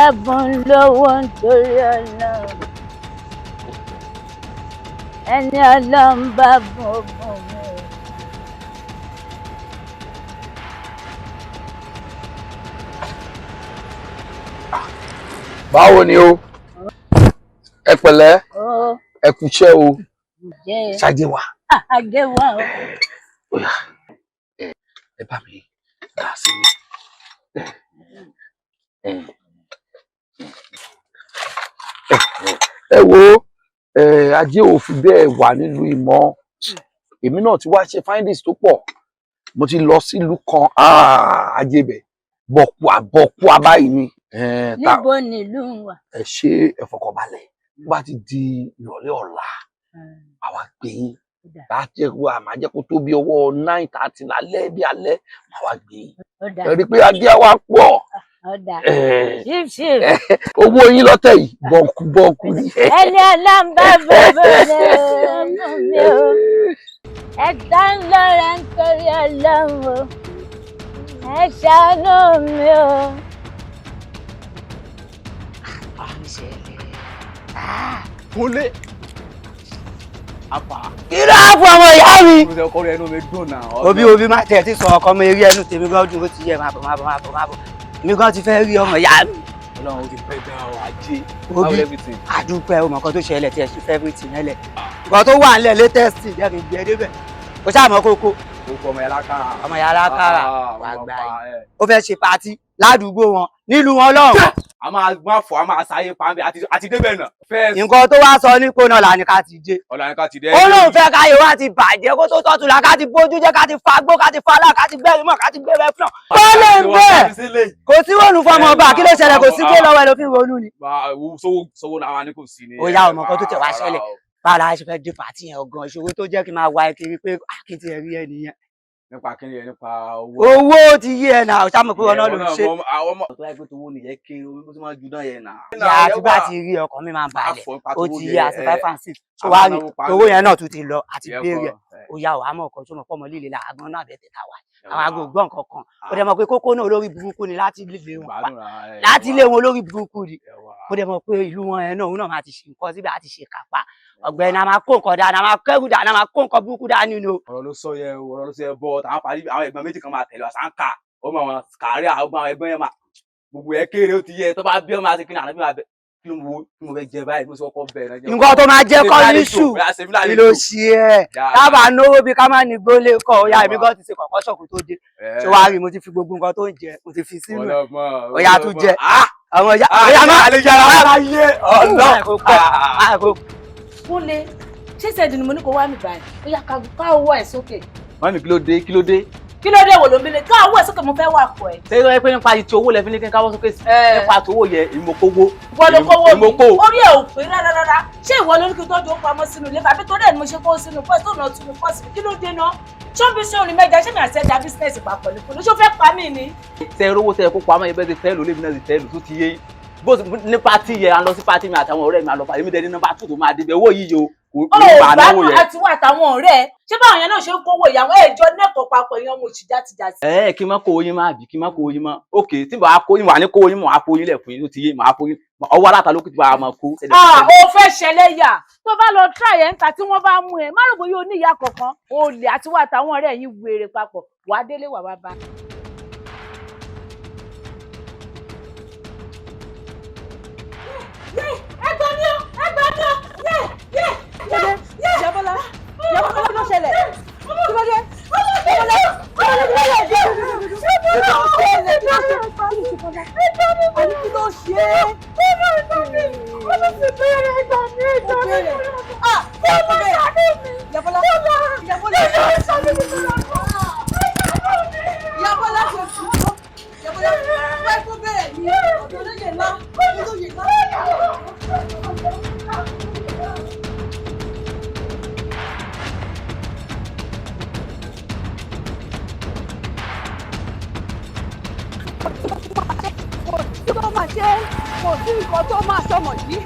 ẹ̀bùn lówó nítorí Ọlọ́run, ẹni Ọlọ́run bá fún mi o. Báwo ni o? Ẹ pẹ̀lẹ́, ẹ kúṣẹ́ o. Jẹ́ Ṣáájú wa. Ajé wa o. Ẹ bá mi dà sí mi. Ẹ wo ajé ò fi bẹ́ẹ̀ wà nílùú ìmọ̀. Èmi náà ti wá ṣe findings tó pọ̀. Mo ti lọ sílùú kan, ajé bẹ̀ bọ̀kùà bọ̀kùà báyìí ni. Níbo nílùú wa? Ẹ ṣe, ẹ fọkànbalẹ̀, bó bá ti di ìrọ̀lẹ́ ọ̀la àwa gbé yín, bá jẹ́ kó a máa jẹ́ kó tó bí ọwọ́ 9:30 lálẹ́ bí alẹ́ àwa gbé yín. Ẹ rí i pé ajé wa pọ̀. Ṣíf ṣíf. Owó yín lọ́tẹ̀ yìí bọ̀ǹkù bọ̀ǹkù ni. Ẹni Ọlọ́run bá fún mi o, ẹ ta ń lọ́ra nítorí Ọlọ́run o, ẹ ṣàánú mi o. Kúnlé. Afa. Kí ló á fún ọmọ ìyá mi? Mo ṣe ọkọ rẹ, inú mi dùn náà. Òbí òbí má tẹ̀ tí sọ ọkọ mi rí ẹnu tèmi gan dùn, ó ti yẹ, má bọ̀ má bọ̀ má bọ̀ má bọ̀. Mi gan ti fẹ́ rí ọmọ ìyá mi. Ọlọ́run ó ti pẹ́ gan ọ, ajé. Òbí àdúpẹ́, o mọ̀ nǹkan tó ṣẹlẹ̀ tí ẹ ṣe fẹ́ everything yẹn lẹ̀. Nǹkan tó wà nílẹ̀ latest jẹ́ kí n gbé e débẹ̀. Kò sáà mọ kókó. Kókó ọmọ yàrá kára. Ọmọ yàrá kára wà gbà yìí. Ó fẹ́ ṣe patí ládùúgbò wọn nílùú wọn lọ́hùn. A máa má fọ, a máa sáyé pàmì àti débẹ̀ náà. Nǹkan tó wá sọ ní kóná là ní ká ti dé. Ọ̀la ní ká ti dé. Ó lóun fẹ́ káyé wá ti bàjẹ́ kó tó tọ́tù la, ká ti bójú jẹ́, ká ti fagbó, ká ti falá, ká ti gbẹ́rù mọ́, ká ti gbẹ́rù ẹ̀fọn. Ó lè bẹ́ẹ̀ kò sí wọnú fọmọ ọba, kí ló ṣẹlẹ̀? Kò sí gbé lọ́wọ́ ẹ ló fi ronú ni. Sowó làwọn ni kò sí ni. Ó yá, ọmọ kan tó tẹ̀ wá ṣẹlẹ̀, báwo la ṣe fẹ́ dé pàtí yẹn gan? Ìṣòro tó jẹ́ kí n máa wá ẹ kiri pé kí n ti rí ẹ nìyẹn. Nípa kí ni ẹ? Nípa owó. Owó ti yé ẹ náà, ṣá mọ̀ pé ọ̀nà ló ń ṣe. Àwọn ọmọ tó yẹ pé tówó nìyẹn kéré, omi tó máa ju náà yẹn náà. Ìyá àti bá ti rí ọkàn mi máa ń balẹ̀, ó ti yé àti 5 and 6 tó wá rí owó yẹn náà tún ti lọ àti béèrè ẹ̀. Ó yá, wàá mọ̀ ọkọ̀ tó mọ̀ pọ̀ mọ́ líle la àgbọn náà bẹ̀ tẹ̀ta wà. Àwọn aago gbọ́ nǹkan kan, ó dẹ̀ mọ̀ pé kókó náà olórí burúkú ni láti ilé wọn pa, láti ilé wọn olórí burúkú ni. Ó dẹ̀ mọ̀ pé ìlú wọn yẹn náà, òun náà máa ti ṣe nǹkan síbẹ̀ àti ṣe kápá ọ̀gbẹ́ni, a máa kó nǹkan dání, a máa kẹ́rù dání, a máa kó nǹkan burúkú dání ni o. Ọ̀rọ̀ ló sọ yẹn o, ọ̀rọ̀ ló sọ yẹn bọ́ àwọn parí, àwọn ẹ̀gbọ́n méjì kan máa tẹ̀lé wa sáńkà, ó mọ àwọn kàárẹ̀, àwọn ẹ̀gbọ́n yẹn máa gbogbo ẹ̀ kéré, ó ti yẹ tó bá bí ọmọ àti kíni àná bí máa bẹ kí ló mo kí mo fẹ́ jẹ báyìí, mo sì kọ́kọ́ bẹ̀rẹ̀ náà jẹ́. Nǹkan tó máa jẹ́ kọ́ ní ṣù kí ló ṣe ẹ́ dábàá náwó bí ká má ní gbólé kọ́. Ó yá, èmi gan ti ṣe kọ̀kọ́ ṣọ̀kù tó dé, ṣé wàá rí mo ti fi gbogbo nǹkan tó ń jẹ, mo ti fi sínú ẹ̀. Ó yá, tún jẹ àwọn ìyá, ó yá má àlejò ara yé ọlọ́. Kúnlé, ṣé ṣẹ́ẹ̀dì ni mo ní kó wá mi báyìí? Ó yá, ká owó ẹ̀ sókè. Mami, kí ló dé? Kí ló dé? Kí ló dé wò ló ń bílẹ̀? Káwọ́ ẹ̀ sókè, mo fẹ́ wà pọ̀ ẹ̀. Ṣé ẹ pé nípa ti owó lẹ fi ní kí n káwọ́ sókè sí? Nípa tówó yẹ, èmi kówó. Ìwọ ló kówó mi. Èmi kó. Orí ẹ̀ ò pé rárá rárá. Ṣé ìwọ ló ní kí n tọ́jú owó pamọ́ sínú ilé? Bàbá torí ẹ̀ ni mo ṣe kó sínú pọ́ọ̀sì tó náà túnú pọ́ọ̀sì. Kí ló dé náà? Ṣọ́nbí ṣé orin mẹ́ja ṣé mi àti ẹja business papọ̀ ní kúló? Ṣó fẹ́ pa mí ni? Tẹ rówó tẹ kó pamọ́ yẹn, bẹ́ẹ̀ ti fẹ́ lò lébi náà ti fẹ́ lò tó ti yé yín. Bó ní pátí yẹ, à ń lọ sí pátí mi àtàwọn ọ̀rẹ́ mi, àlọ́ pàdé mi dẹni nọ́mbà 2 tó máa débẹ̀ owó yìí yo kò Ó ní bá náwó gbádùn yẹn. àti wà àtàwọn ọ̀rẹ́ ẹ̀. Ṣé báwọn yẹn náà ṣe ń kówó ìyàwó ẹ̀jọ́ nẹ́kọ̀ọ́ papọ̀ ìyẹn ọmọ òṣì játijàti? Ẹ kí n má kó oyin má àbí kí n má kó oyin mọ́. Ok, tí bàá kó yín wà ní kó oyin mọ́, àá kó oyin lẹ̀ fún yín tó ti yé, màá kó yín ọwọ́ aláta ló kù tí bàá máa kó. Ah, o fẹ́ ṣẹlẹ́yà. Tó bá lọ try ẹ̀ ń ta tí wọ́n bá mú ẹ, má rò bóyá o ní ìyá kankan. Olè àti wà àtàwọn ọ̀rẹ́ yín wèrè papọ̀. Wàá délé wà wá bá. Ẹgbẹ́ mi o, ẹgbẹ́ mi o, yé yé yé yé. Ìyábọ́lá, Ìyábọ́lá, kí ló ṣẹlẹ̀? Kí ló dé? Ìyábọ́lá, Ìyábọ́lá, kí ló ṣẹlẹ̀? Kí ló ṣẹlẹ̀? Àní kí ló ṣe é? Ìyábọ́lá, Ìyábọ́lá, Ìyábọ́lá, ṣe sùúrù. Ìyábọ́lá, wáyé kó bẹ̀rẹ̀ ní ọ̀dọ̀ olóyè ńlá, olóyè ńlá. Kí ló máa ṣe? Kò sí nǹkan tó máa sọmọ yìí,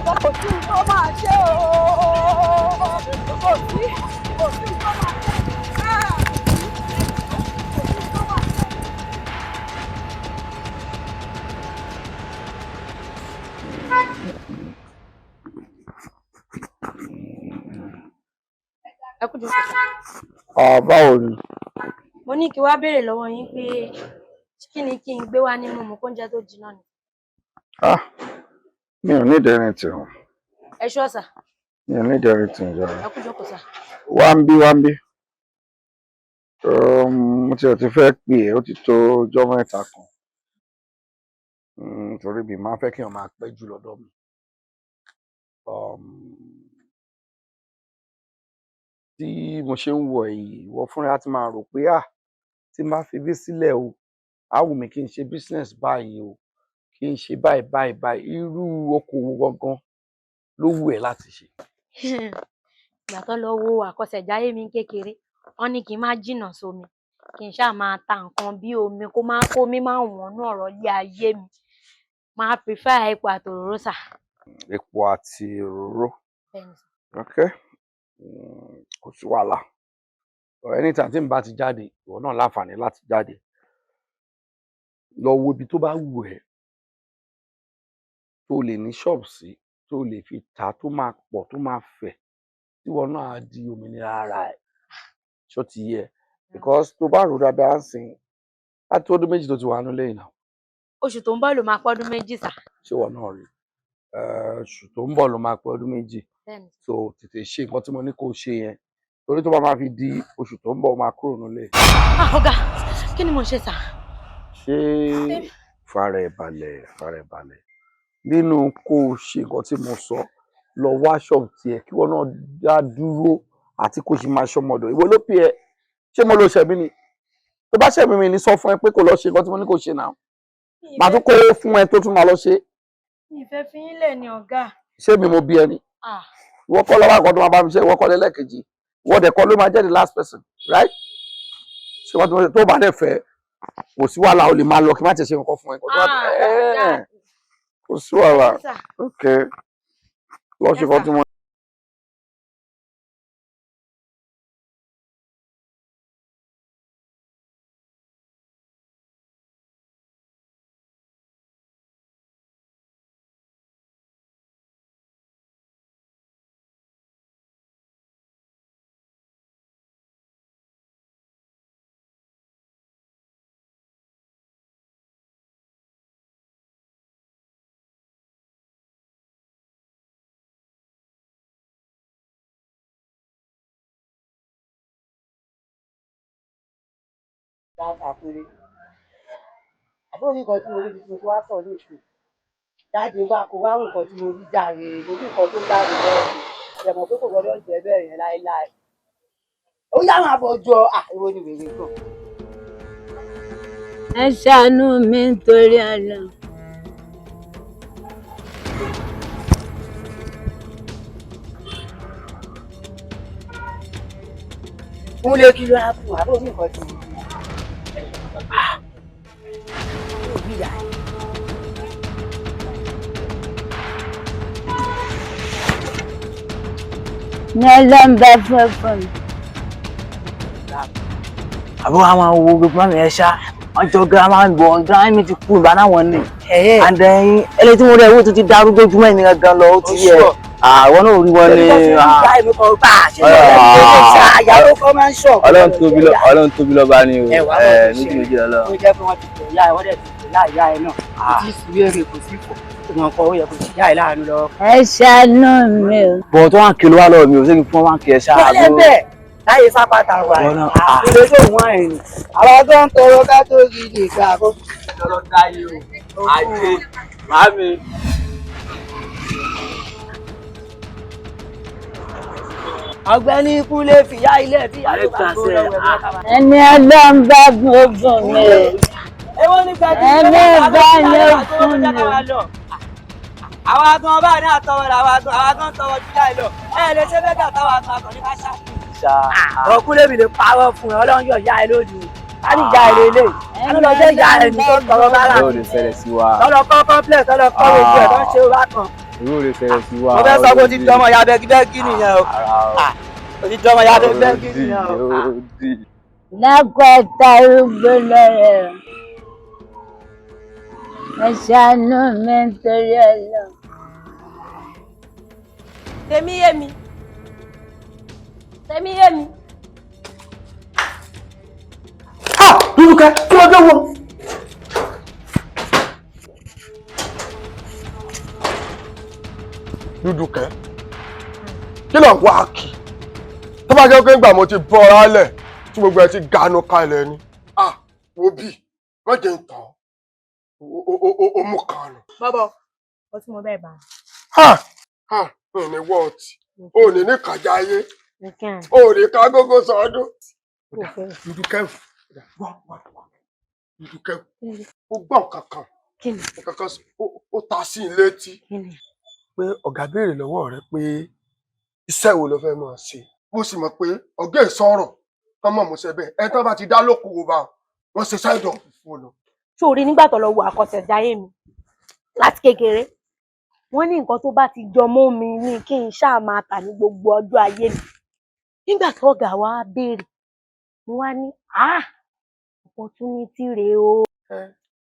kò sí nǹkan tó máa ṣe ooo, kò sí nǹkan tó máa ṣe. Kò sí nǹkan tó máa ṣe. Ẹ kú jókòó sà. Ah, báwo ni? Mo ní kí wá béèrè lọ́wọ́ yín pé kí ni kí n gbé wá ní mímu kóúnjẹ tó jiná ni. Ah, mi ò need anything o. Ẹ ṣọ́ sà. Mi ò need anything jàre. Ẹ kú jókòó sà. Wá ń bí, wá ń bí. Mo tiẹ̀ ti fẹ́ pè é, ó ti tó ọjọ́ 3 kan. Torí mi máa ń fẹ́ kí èèyàn máa pẹ́ jù lọ́dọ̀ mi. Tí mo ṣe ń wò ẹ́ yìí, ìwọ fúnra ẹ á ti máa rò pé, ah, tí n bá fi bí sílẹ̀ o, á wù mí kí n ṣe business báyìí o, kí n ṣe báyìí báyìí báyìí. Irú okòwò gangan ló wù ẹ́ láti ṣe? Ìgbà tó lọ wo àkọsẹ̀jáyé mi kékeré, wọ́n ní kí n má jìnnà sómi, kí n ṣáà máa ta nǹkan bí omi, kó má kó mi má wọ̀nú ọ̀rọ̀ ilé ayé mi. Máa prefer epo àtòróró sà. Epo àti òróró. Bẹ́ẹ̀ni sà. Okay. Kò sí wàhálà. Anytime tí n bá ti jáde, ìwọ náà láǹfààní láti jáde. Lọ wo ibi tó bá wù ẹ́ tó lè ní ṣọ́ọ̀bù sí, tó lè fi tà tó máa pọ̀, tó máa fẹ̀, tí ìwọ náà á di òmìnira ara ẹ̀. Ṣó ti yé ẹ? Because tó bá rò dáadáa ń sìn, á tó ọdún 2 tó ti wà nílé yìí náà. Oṣù tó ń bọ̀ ló máa pọ́dún 2 sà. Ṣé ìwọ náà rí? Oṣù tó ń bọ̀ ló máa pé ọdún 2. Bẹ́ẹ̀ni. So tètè ṣe nǹkan tí mo ní kó ṣe yẹn. Torí tó bá máa fi di oṣù tó ń bọ̀, ó máa kúrò nílé. Ah, ọ̀gá, kí ni mo ṣe sà? Ṣé fara ẹ balẹ̀, fara ẹ balẹ̀. Nínú kó o ṣe nǹkan tí mo sọ, lọ wá ṣọ́ọ̀bù tiẹ̀ kí ìwọ náà dá dúró àti kó ṣe máa ṣọmọdọ̀. Ìwọ ló pè ẹ́, ṣé mo lo ṣẹ̀mí ni? Tó bá ṣẹ̀mí mi ní sọ fún ẹ pé kó lọ ṣe nǹkan tí mo ní kó ṣe náà. Màá tún kówó fún ẹ tó tún máa lọ ṣe. Mi ì fẹ́ fi yín lẹ̀ ni ọ̀gá. Ṣé mi mo bí ẹni? Ah. Ìwọ kọ́ lọ́wọ́ àkọ́ tó máa bá mi ṣe, ìwọ kọ́ lẹ́lẹ́kejì. Ìwọ dẹ̀ kọ́ ló máa jẹ́ the last person, right? Ṣé wọ́n ti mọ̀ tó bá dẹ̀ fẹ́, kò sí wàhálà, o lè máa lọ kí n má tiẹ̀ ṣe nǹkan fún ẹ. Kò sí wàhálà. Okay. Lọ ṣe nǹkan tí mo. Dáta péré àbúrò mi kan tí mo rí tí mo ti wá tọ̀ ní ìsìn jáde wá kó wá nǹkan tí mo rí jàre, mo rí nǹkan tó jáde lọ́wọ́ ẹ̀ mọ̀ pé kò gbọ́dọ̀ jẹ́ bẹ́ẹ̀ yẹn láéláé. Ó yá máa bọ̀ jọ ìwọ ni wèrè gan. Ẹ ṣàánú mi nítorí Ọlọ́run. Kúnlé kí ló á fún wa bó ní nǹkan tí mo ní. Ní Ọlọ́run bá fẹ́ fún mi. Àbúrò àwọn wo gbogbo mami ẹ ṣá wọn jọ girama bọ, girama mi ti kú ìgbà náà wọn ni. And then ẹlẹ́ni tí mo rẹ̀ wò tó ti darúgbó jùmọ̀ ẹ̀mí gangan lọ, ó ti yẹ àwọn náà rí wọn ní. Ọlọ́run tóbi lọ́ba ni o, méjì méjì lọ́lọ́. Ó jẹ́ pé wọ́n ti tẹ̀ ìyá ẹ̀, wọ́n dẹ̀ ti tẹ̀ ìyá ìyá ẹ̀ náà, kò tí ì sí wéèrè, kò sí fò ìwọ̀n kan, ó yẹ kó sì yá ẹ̀ láàánú lọ. Ẹ ṣàánú mi o. Bọ̀ tó wà ń kí ló wà lọ́wọ́ mi ò sẹ́ni fún wọn kì í ṣáà. Wọ́n lé bẹ́ẹ̀ láyé sápàtà wà ìlú tó wọ́n ẹ̀ ní. Àwọn tó ń tọrọ ká tó rí lè gbà kó. Ọlọ́dà yìí o, ajé màámi. Ọ̀gbẹ́ni Kúnlé fìyà ilé fìyà ló bá gbó lọ́wọ́ ẹ̀. Ẹni Ọlọ́run bá fún mi o. Èwo ní gbàdúrà Ẹni bá lè fún mi. Àwa gan bá ní àtọwọ́ rẹ̀, àwa gan tọwọ́ jù láì lọ. Ẹ lè ṣe bẹ́ẹ̀ tàwa gan akọ̀ ní ká ṣáà. Ọkùnrin mi lè parọ́ fún ẹ, Ọlọ́run yóò yá ẹ lónìí. Ká ní ìyá ẹ lélẹ̀. Ká ló lọ jẹ́ ìyá ẹ ní tó tọrọ bára. Yóò lè ṣẹlẹ̀ sí wa. Tọ́lọ kọ́ complex, tọ́lọ kọ́ gbogbo ẹ̀ tó ń ṣe wá kan. Yóò lè ṣẹlẹ̀ sí wa. Mo fẹ́ sọ pé o ti dọmọ ya bẹ́gíbẹ́gí nìyẹn o. O ti dọmọ ya bẹ́gíbẹ́gí nìyẹn o. Lápẹ̀tà arúgbó lọ́rẹ̀ o. Ẹ ṣàánú mi nítorí Ọlọ́run. Tèmi yé mi. Tèmi yé mi. Dúdúkẹ́, kí ló dé wọ? Dúdúkẹ́, kí ló ń wá kì? Tó bá jẹ́ pé ńgbà mo ti bọ́ra lẹ̀ tí gbogbo ẹ ti ganu kalẹ̀ ni. Ah, wo bí, má jẹ́ ń tàn ó mú kan nù. Bọ́bọ̀, ó tí mo bẹ́ẹ̀ bá. Ha! Ha! Ò ní wọ́ọ̀tì, ò ní ní kàjá ayé, ò ní ká gógó sọdún. Dúdúkẹ́, wá wá wá, Dúdúkẹ́, ó gbọ́ nǹkan kan, nǹkan kan ó ta sí i létí. Pé ọ̀gá béèrè lọ́wọ́ rẹ pé iṣẹ́ wo ló fẹ́ máa ṣe. Mo sì mọ̀ pé ọ̀gá ìsọ̀rọ̀ tán mọ̀ mo ṣe bẹ́ẹ̀. Ẹni tán bá ti dá lókòwò bá wọn ṣe side up fún un. Ṣó rí nígbà tó lọ wo àkọsẹ̀jayé mi láti kékeré, wọ́n ní nǹkan tó bá ti jọ mọ́ mi ni kí n ṣáà máa tà ní gbogbo ọjọ́ ayé mi. Nígbà tó ọ̀gá wa béèrè, mo wá ní opportunity rèé o.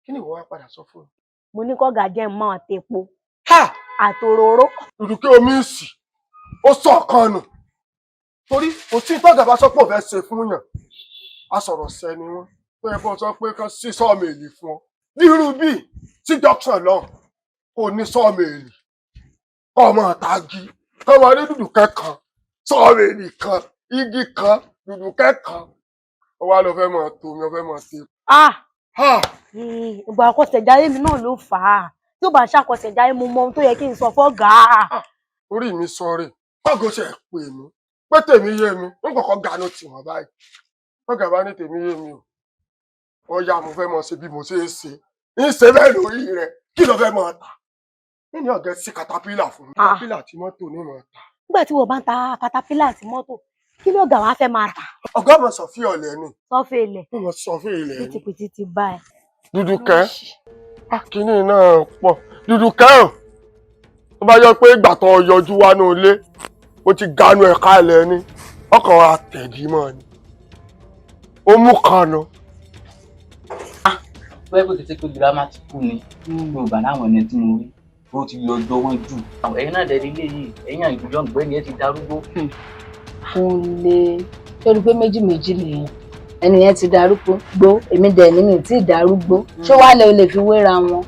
Kí ni ìwọ wá padà sọ fún un? Mo ní kọ́gà jẹ́ mọ́ àtẹ̀po àtòróró. Dúdúkẹ́, omi ń sì ó sọ kan nù torí kò sí tọ́gà bá sọ pé òun fẹ́ ṣe fún yàn, a sọ̀rọ̀ sẹ́ni wọn tó yẹ kó sọ pé kán sí sọ́ọ̀mù èlì fún ọ nírú bíi sí junction lọ́hùn kò ní sọ́ọ̀mù èlì kọ́ ọmọ àtàgì kọ́ ọmọ ní Dúdúkẹ́ kan sọ́ọ̀mù èlì kan igi kan Dúdúkẹ́ kan ó wá lọ fẹ́ máa tó mi ó fẹ́ máa tẹ. Ìgbà àkọsẹ̀jayé mi náà ló fà á, tí ó bá ṣàkọsẹ̀jayé mo mọ ohun tó yẹ kí n sọ fọ́gàá. Orí mi sọ̀rọ̀ kọ́gò ṣe pè mí pé tèmi yé mi n kọ̀kọ́ ganu tì wọ́n báyìí, kọ́gà bá ní tèmi yé mi o, ó yá mo fẹ́ mọ ṣe bí mo ṣe é ṣe ń ṣe bẹ́ẹ̀ lórí rẹ̀, kí ló fẹ́ mọ ta nínú ọ̀gẹ́ sí katapila fún mi, katapila àti mọ́tò ní mọ̀ ta. Nígbà tí wọ́n bá ń ta katapila àti mọ́tò, kí ló ọ̀gá wa fẹ́ máa tà? Ọ̀gá mọ̀ sọ fí ọ̀lẹ́ ni. Sọ́fẹ̀ ilẹ̀. Mo sọ fí ilẹ̀ ni. Pìtìpìtì ti bá ẹ. Dúdúkẹ́, akínní náà pọ̀. Dúdúkẹ́ o, tó bá yọ pé ìgbà tó yọjú wá ní ilé ó ti ganu ẹ̀ka ilẹ̀ ni, ọkàn wa tẹ̀dí mọ́ ni ó mú kan nu. Bẹ́ẹ̀ pé kìí ṣe pé girama ti kú ni Yorùbá láwọn ẹni tí mo rí ó ti yọjọ́ wọn jù. Ẹ̀yin náà dẹ̀ nílé yìí, ẹ̀yin àìjọ ọ̀gbẹ́ni ẹ ti darúgbó. Kúnlé, torí pé méjì méjì lèèyàn, ẹni yẹn ti darúgbó gbó, èmi dẹ̀ ní mi tí ì darúgbó, ṣé wàá lè o lè fi wéra wọn?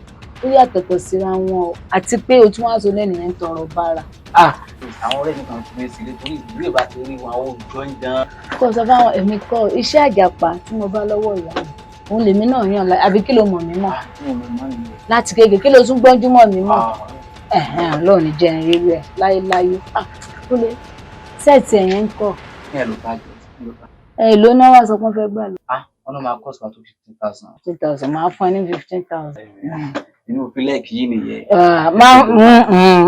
Ó yàtọ̀tọ̀ síra wọn o, àti pé o tún wá sọ lẹ́nu yẹn ń tọrọ bára. Àwọn ọ̀rẹ́ mi kan fi mi sílé torí ìdílé bá ti rí wọn, àwọn òjò ń gan. Kò sọ fáwọn èmi kọ́ iṣẹ́ àjàpá tí mo bá lọ́wọ́ ìyá mi, òun lèmi náà yàn láì, àbí kí ló mọ̀ mí mọ̀? Láti kékeré kí ló tún gbọ́njú mọ̀ mí mọ̀? Ọlọ́run ní jẹ́ n rírú ẹ̀ láéláé. Kúnlé, sẹ́ẹ̀tì ẹ̀yẹn ń kọ̀. Kí ẹ ló bá jẹ? Ẹ èló náà wà sọ pé wọ́n fẹ́ gbà lọ. Wọn náà máa cost wa tó 15,000. 15,000, máa fún ẹ ní 15,000. Inú òfin lẹ́ẹ̀kì yìí nìyẹn. Ah,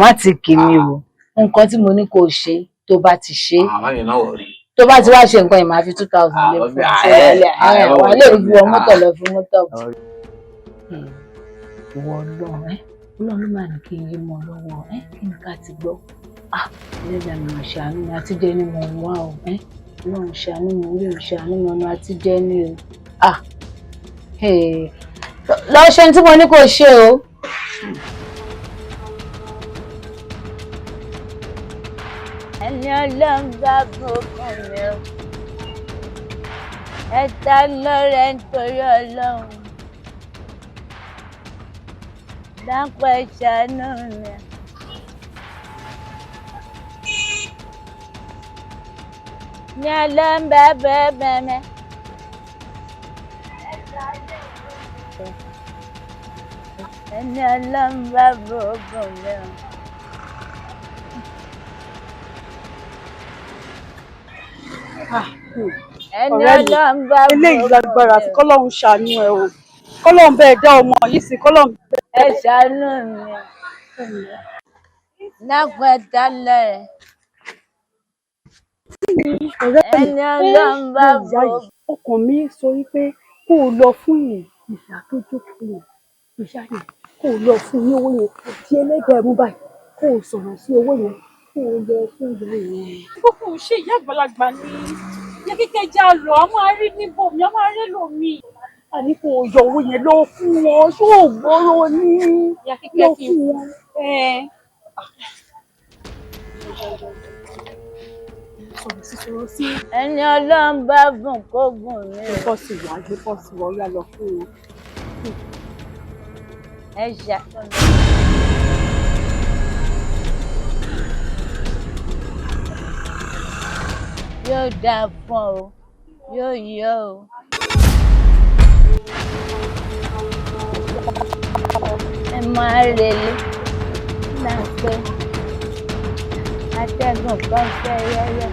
má ti kì mí o. Nǹkan tí mo ní kó o ṣe, tó bá ti ṣe, Àmọ́ mi máa wọ̀ rí. tó bá ti wá ṣe nǹkan yìí, máa fi 2,000 lé fún ẹ. Wà á lè fi wọ mọ́tò lọ fi mọ́tò bọ̀. Ìwọ Ọlọ́run, ẹ Ọlọ́run ló máa ní kí n yí mọ́ lọ́wọ́ ẹ. Kí ni ká ti gbọ́? Ah, Ẹlẹ́dàá mi, máa ṣàánú mi, àtijọ́ ni mò ń wá o. Ẹ Ọlọ́run ṣàánú mi, Ọlọ́run ṣàánú mi, ọ̀nà àtijọ́ ni o. Ah, lọ ṣe ní tí mo ní kó ṣe o. Ẹni Ọlọ́run bá bùkún mi o, ẹ ta lọ́rẹ nítorí Ọlọ́run. Dápẹ́, ẹ ṣàánú mi. Ní Ọlọ́run bá bẹ́ẹ̀ bẹ́ẹ̀ mẹ́. Ẹni Ọlọ́run bá bùkún mi o. Ẹni Ọ̀rẹ́ mi, Ọlọ́run bá eléyìí bùkún lágbára, mi àfi o. kọ́lọ́run ṣàánú ẹ o, kọ́lọ́run bẹ́ẹ̀ dá ọmọ yìí sí, kọ́lọ́run Ẹ ṣàánú mi. Dápẹ́, ẹ ta lọ́rẹ. Ọ̀rẹ́ mi, Ẹni Ọlọ́run bá ìyá bùkún. yìí, ọkàn mi sọ wípé kó o lọ fún ìyá tó jókòó yẹn, ìyá yẹn, kó o lọ fún ní owó yẹn tí ẹlẹ́dàá mú báyìí, kó o sọ̀rọ̀ sí owó yẹn, kó o lọ fún ìyá yẹn. Kókò ṣe ìyá àgbàlagbà ni ìyá kíkẹ́ já lọ, a máa rí níbò mi, a máa rí lòmíì. Àní kó o yọ owó yẹn lọ fún wọn, ṣó o gbọ́rọ̀ ní Ìyá lọ kíkẹ́ kí fún wọn. Ẹ Sọ̀rọ̀ sí, sọ̀rọ̀ sí. Ẹni Ọlọ́run bá bùn kó bùn mí Gbé o. pọ́ọ̀sì wá, gbé pọ́ọ̀sì wá, ó yá, lọ fún wọn. Ẹ ṣàánú mi. Yóò dáa fún ọ o, yóò yọ o. Ẹ máa relé lápẹ́ atẹ́gùn kan fẹ́ yẹ́yẹ́.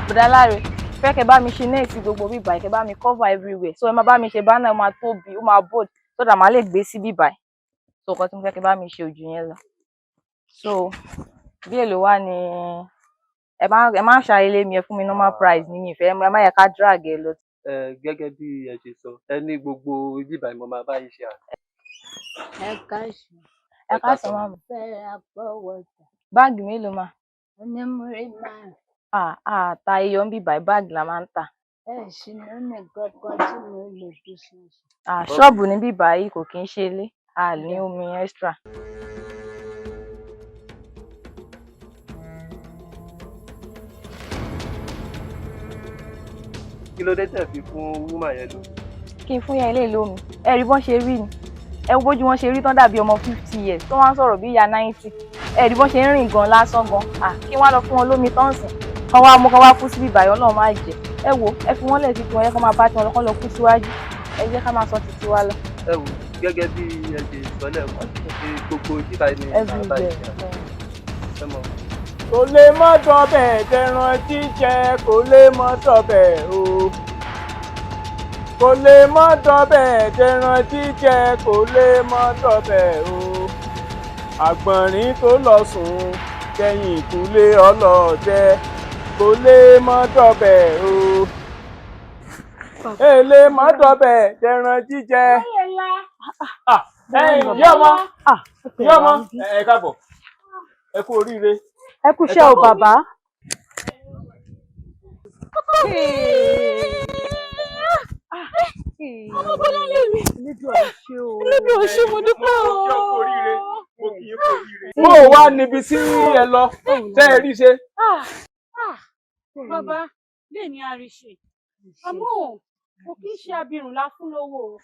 Bùdá Láre, fẹ́ kẹ́ bá mi ṣe net gbogbo bíbá, kẹ́ bá mi cover everywhere, so ẹ máa bá mi ṣe banner, ó máa tóbi, ó máa bold, so that màá lè gbé sí bíbá. So nǹkan tí mo fẹ́ kẹ́ bá mi ṣe ojú yẹn lọ. So bí èlò wá ni ẹ má ṣàyẹlé mi, ẹ fún mi normal price ní mi ìfẹ́, ẹ má yẹ ká drag ẹ lọ. Ẹ gẹ́gẹ́ bí ẹ ṣe sọ, ẹ ní gbogbo ibi ìbàyìí mo máa bá yín ṣe àná. Ẹ káàsán. Ẹ káàsán ma'am. Fẹ́ ra pure water. Báàgì mélòó mà? Onímúrí 5. Ah ah, ta iyọ̀ ń bíbá, báàgì la máa ń tà. Ẹ sì lónìí kankan tí mo lè fi ṣe. Ah, ṣọ́ọ̀bù ní bíbá yìí, kò kí ń ṣe ilé, a ní omi extra. Kí ló dé tẹ̀ fi fún woman yẹn lómi? Kí n fún yẹn ilé lómi? Ẹ rí bọ́n ṣe rí ni, ẹ wo bójú wọn ṣe rí tán, dàbí ọmọ 50 years tó wá ń sọ̀rọ̀ bí ìyá 90. Ẹ rí bọ́n ṣe ń rìn gan lásán gan. Ah, kí wọ́n á lọ fún wọn lómi tán sìn, kán wá mú kán wá kú síbí ìbàyọ̀ náà má jẹ. Ẹ wo, ẹ fi wọ́n lẹ̀ sí tiwọn, ẹ kán máa bá tiwọn lọ, kán lọ kú síwájú. Ẹ jẹ́ ká máa sọ títí wa lọ. Ẹ wò, gẹ́gẹ́ bí ẹ ṣe sọ lẹ́ẹ̀kan pé gbogbo ibi ìbàyìí ni màá bá yín ṣe àná. Ẹ mọ̀. Kò lè mọ́ dọ̀bẹ̀ dẹran jíjẹ, kò lè mọ́ dọ̀bẹ̀ o, kò lè mọ́ dọ̀bẹ̀ dẹran jíjẹ, kò lè mọ́ dọ̀bẹ̀ o. Àgbọ̀nrín tó lọ sùn kẹ́yìn ìkúlé ọlọ́dẹ, kò lè mọ́ dọ̀bẹ̀ o, èlé mọ́ dọ̀bẹ̀ dẹran jíjẹ. Ẹ̀yin yọmọ yọmọ, ẹ káàbọ̀, ẹ kú oríire. Ẹ kú iṣẹ́ o, bàbá. Ọmọ Bọ́lá lè mi. Elédùà ṣé o. Elédùà ṣé, mo dúpẹ́ o. Bó o wá níbi tí ẹ lọ tẹ́ ẹ rí ṣe. Ah, ah, bàbá lè ní àríṣe, àmọ́ kò kí ń ṣe abirùn la fún lówó o.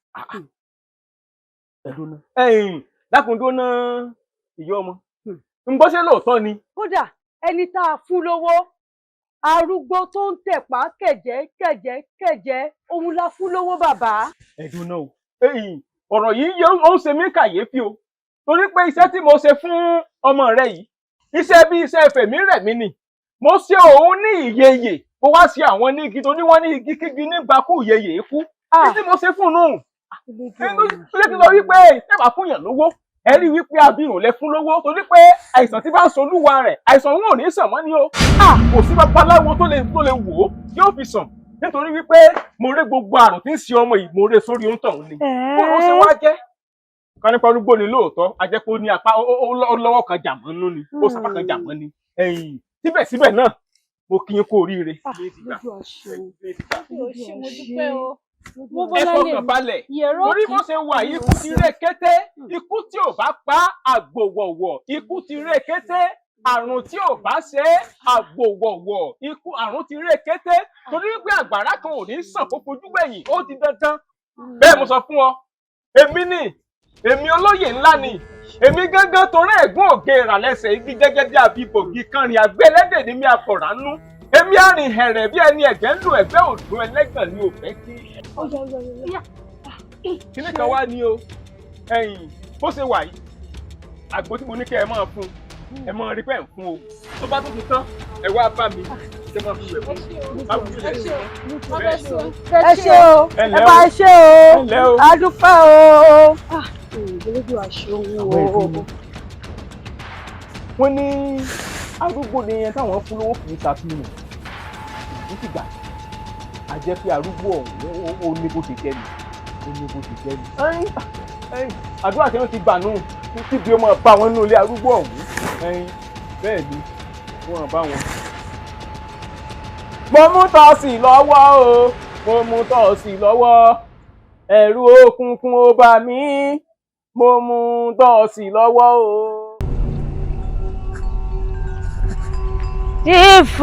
Ẹ̀yin dákúndó náà, ìyá ọmọ ń bọ́, ṣé lóòótọ́ ni? Kódà ẹni tá a fún lówó, arúgbó tó ń tẹ̀pá kẹ̀jẹ́ kẹ̀jẹ́ kẹ̀jẹ́, òun la fún lówó, bàbá. Ẹ̀dùn náà o, ẹ̀yin ọ̀rọ̀ yìí ó ń ṣe mí kàyéfì o, torí pé iṣẹ́ tí mo ṣe fún ọmọ rẹ yìí, iṣẹ́ bí iṣẹ́ fèmí rẹ̀ mí ni. Mo ṣe òun ní ìyeyè, mo wá ṣe àwọn ní igi torí wọ́n ní igi kígi nígbà kú ìyeyè kú. Títí mo ṣe fún un nù. Ilé ti lọ wípé tẹ́bà fún yàn lówó, ẹ rí wípé abirùn lẹ fún lówó torí pé àìsàn tí bá ń solúwa rẹ̀, àìsàn òun ò ní sàn mọ́ ni o. Kò sí babaláwo tó lè wò ó tí ó fi sàn nítorí wípé mo rí gbogbo àrùn tí ń ṣe ọmọ yìí, mo rí sórí ohun tọ̀hún ni. Bó ló ṣe wá jẹ́? Ká nípa arúgbó ni lóòótọ́, a jẹ́ pé ó ní apá ó lọ́wọ́ kan jà mọ́ nínú ni, ó sapá kan jà mọ́ ni. Ẹ̀yìn síbẹ̀síbẹ̀ náà, mo kí yín kú oríire. Lójú àṣẹ o, ṣé mo dúpẹ́ o. Ẹ fọkàn balẹ̀ torí bó ṣe wà yìí, ikú ti ré kété, ikú tí ò bá pa àgbò wọ̀wọ̀, ikú ti ré kété, àrùn tí ò bá ṣe é àgbò wọ̀wọ̀, ikú àrùn ti ré kété torí pé àgbàrá kan ò ní sàn kó fojú gbẹ̀yìn, ó di dandan. Bẹ́ẹ̀ mo sọ fún ọ, èmi ni èmi, olóyè ńlá ni èmi gángan, torí ẹ̀gún òkè ìrànlẹ́sẹ̀ igi gẹ́gẹ́ bí abibògì kanrin àgbẹ̀lẹ́dẹ̀ ní mi àkọ̀ránú, èmi àrìn hẹ̀rẹ̀ bí ẹni ẹ̀gbẹ́ ń dùn, ẹ̀gbẹ́ òdùn ẹlẹ́gàn ni ò fẹ́ kí. Kíní kan wá ní o, ẹ̀yìn bó ṣe wà yìí, àgbo tí mo ní kẹ́ ẹ máa fún, ẹ máa rí pé ẹ̀ ń fún o, tó bá tún ti tán, ẹ wá bá mi ṣe máa fi wẹ̀ fún un. Ẹ ṣé o, ẹ bá ẹ ṣé o, a dúpẹ́ o. Lójú àṣẹ owó. Wọ́n ní arúgbó ni ẹni táwọn fún lówó kì í ṣàfihàn ní ti gbà, á jẹ́ pé arúgbó ọ̀hún ó ní bó ṣe jẹ́ ni, ó ní bó ṣe jẹ́ ni. Àdúrà tí wọ́n ti gbà nù kíbi ó máa bá wọn nínú ilé arúgbó ọ̀hún, bẹ́ẹ̀ ni wọ́n bá wọn. Mo mú tọ́sì lọ́wọ́ o, mo mú tọ́sì lọ́wọ́, ẹ̀rù òkùnkùn ó bà mí, mo mú tọ́sì lọ́wọ́ o. Chief.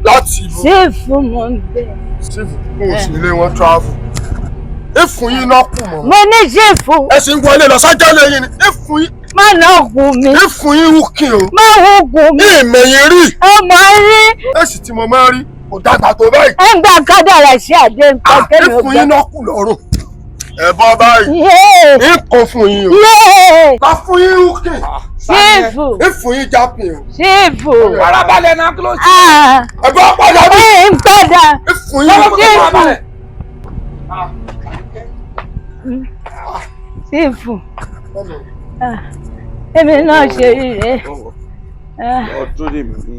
Láti ìlú. Chief, mo ń bẹ̀. Chief kò sí ilé, wọn travel. Ìfún yín náà kù mọ́. Mo ní chief. Ẹ sì ń wọlé lọ sájà lẹ́yìn ni ìfún yín. Má nà kù mí. Ìfún yín wúkì o. Má wúkù mí. Ìmẹ̀yìn rí. Ọmọ rí. Èsì tí mo máa ń rí kò dàgbà tó báyìí. Ẹ ń gba kádàrà sí àdé nǹkan kẹ́mi ò Ìfún yín náà kù lọ́rùn. Ẹ bọ́ báyìí. Yéè. Ń kó fún yín o. Yéè. Ká fún yín wúkì. Chief. Ìfún yín jápin o. Chief. Farabalẹ̀ náà, kí ló ṣe? Ẹ bọ́ padà bí. Ẹ ń padà. Ìfún yín Chief. Chief. Èmi náà ṣe rí rẹ̀. Ọdún lè mí ní.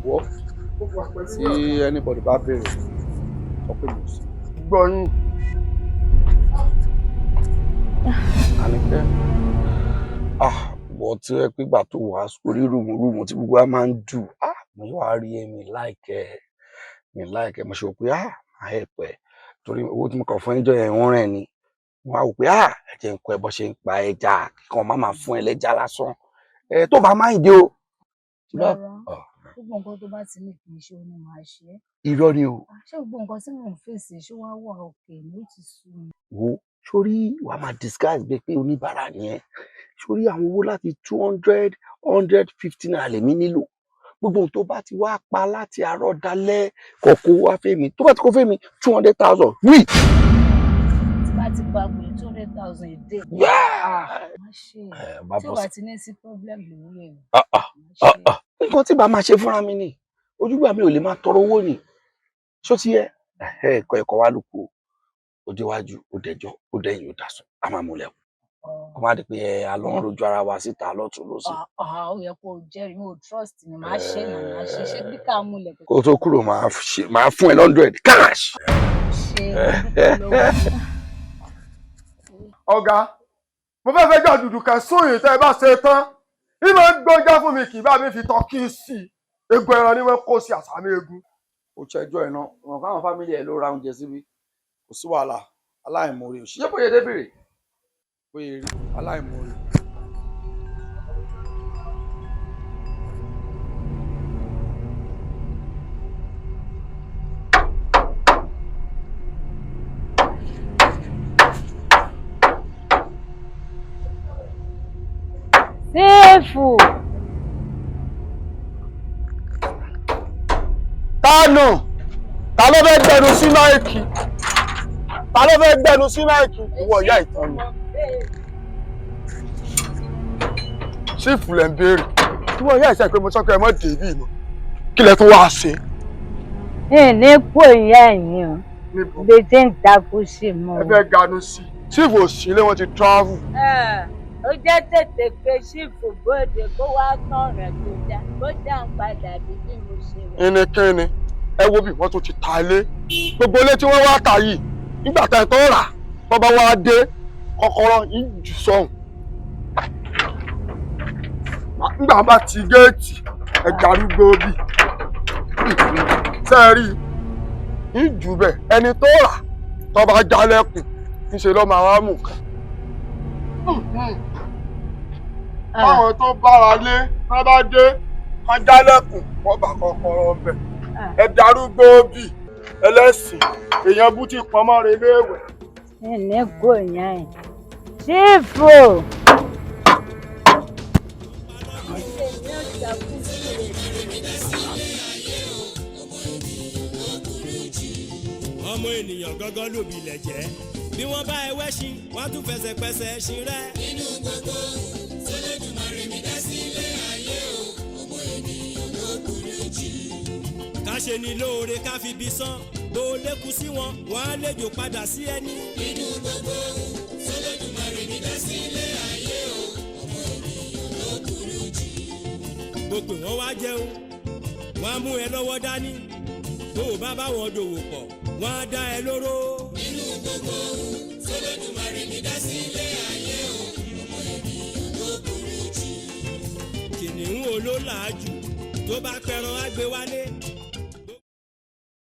Wọ́ tí anybody bá béèrè, sọ pé mo sí. Gbọ́ yín. Àníkẹ́, ah, wọ́n tí ó yẹ pé ìgbà tó wà orí rùmùrùmù tí gbogbo wa máa ń dù, ah, mo wá rí ẹ, mi láìkẹ́, mi láìkẹ́, mo ṣe wò pé, ah, máa help ẹ torí owó tí mo kàn fún ẹjọ́ yẹn ń rìn ni mo wá wò pé, ah, ẹ jẹ́ n kọ́ ẹ bó ṣe ń pa ẹja, kíkan má máa fún ẹ lẹ́ja lásán ẹ tó bá máa ń dé o. Tí bá- Rárá, gbogbo nǹkan tó bá ti ní kì í ṣe òun ni màá ṣe é. Irọ́ ni o. Ṣé gbogbo nǹkan tí mò ń fèsì ṣé wàá wà òkè ní ó ti sú mi. Wo sórí, wàá máa disguise bíi pé oníbàárà ni ẹ, sórí àwọn owó láti 200, 150 naira lèmi nílò. Gbogbo ohun tó bá ti wá pa láti àárọ̀ dalẹ́ kọ̀ọ̀kọ̀ wá fẹ́mi, tó bá ti kó fẹ́mi 200,000 wí. Tí bá ti gba pé 200,000 a day. Má ṣe Ẹ, má tí ò bọ́ bá sí. ti ní sí problem lórí ẹ̀. Ah, ah, ah, ah. Nǹkan tí bá máa ṣe fúnra mi ni ojúgbà mi ò lè máa tọrọ owó ni, ṣó ti yẹ? Ẹ̀kọ́ ẹ̀kọ́ wa ló kù o. Ó déwájú, ó dẹjọ́, ó dẹ̀yìn, ó dasùn, a máa múlẹ̀ o, kó má di pé ẹ a lọ ń rojú ara wa síta lọ́tún lọ́sì. Ah, ó yẹ kó o jẹ́rìí, mo trust mi, màá ṣe nà, màá ṣe ṣé bí ká múlẹ̀ Kó tó kúrò, máa ṣe, máa fún ẹ 100 cash. Ṣe dúpẹ́ lọ́wọ́. Ọ̀gá, mo fẹ́ fẹ́ jọ dùdù kan sún yìí tẹ́ ẹ bá ṣe tán ní máa ń gbọ́njá fún mi, kì í bá mi fi tọ́ kí n sí i, egun ẹran ni wọ́n kó sí àsámi egun. Ó ṣẹjọ́ ẹ̀ náà wọn káwọn family ẹ̀ ló ra oúnjẹ síbí, kò sí wàhálà. Aláìmoore ò ṣe bóyá débìrì bóyá rí aláìmoore. Sífù. Tánù, ta ló fẹ́ gbẹnu sí máìkì? Ta ló fẹ́ gbẹnu sí máìkì? Ìwọ ìyá ìtàn mi. Sífù lẹ̀ ń béèrè. Ìwọ ìyá ìsẹ́ pé mo sọ pé ẹ mọ́ dèbí mọ́. Kí lẹ tún wá ṣe? Ní kò ìyá ẹ̀yìn o, ibi tí ń takú sí mọ́. Ẹ fẹ́ ganu sí. Sífù ò sí ilé, wọn ti travel. Ó jẹ́ tètè pé sífù bóde kó wá tán rẹ̀ tó dá kó dá ń padà bí bí mo ṣe rẹ̀. Ẹnikẹ́ni ẹ wo bí wọ́n tún ti ta ilé. Gbogbo ilé tí wọ́n wá tà yìí, nígbà tá ẹ tó rà, wọ́n bá wá dé, kọ́kọ́rọ́ yìí jù sọ́hùn. Nígbà wọn bá ti géètì, ẹ darúgbó bì. Ṣé ẹ rí i? Ń jù bẹ́ẹ̀, ẹni tó rà tó bá jálẹ̀kùn, ńṣe ló máa wá mú nǹkan. Báwọn tó bára lé, wọ́n bá dé, wọ́n jálẹ̀kùn, wọ́n bá kọ́kọ́rọ́ bẹ̀. Ẹ darúgbó bì, ẹlẹ́sìn, èèyàn bú ti pọnmọ́ re léèwẹ̀. Ní kò ìyá ẹ̀. Sífù. Ọmọ ènìyàn gángan lòbí ilẹ̀ jẹ́, bí wọ́n bá ẹ wẹ́ṣin, wọ́n á tún fẹsẹ̀ pẹsẹ̀ ẹṣin rẹ́. Nínú gbogbo sẹlẹ̀dùmarè mi dá sílé ayé o, ọmọ ènìyàn ló burú jù. Ká ṣe ni lóore ká fi bí sán, bó o lékun sí wọn, wọ́n á léjò padà sí ẹni. Nínú gbogbo sẹlẹ̀dùmarè mi dá sílé ayé o, ọmọ ènìyàn ló burú jù. Gbogbo wọn wá jẹun, wọn á mú ẹ lọ́wọ́ dání, bó o bá bá wọn dòwò pọ̀, wọ́n á dá ẹ lóró. Nínú gbogbo sẹlẹ̀dùmarè mi dá sílé ayé o, ọmọ ènìyàn ló burú jù. Kìnìún olólàájú tó bá pẹran á gbé wálé.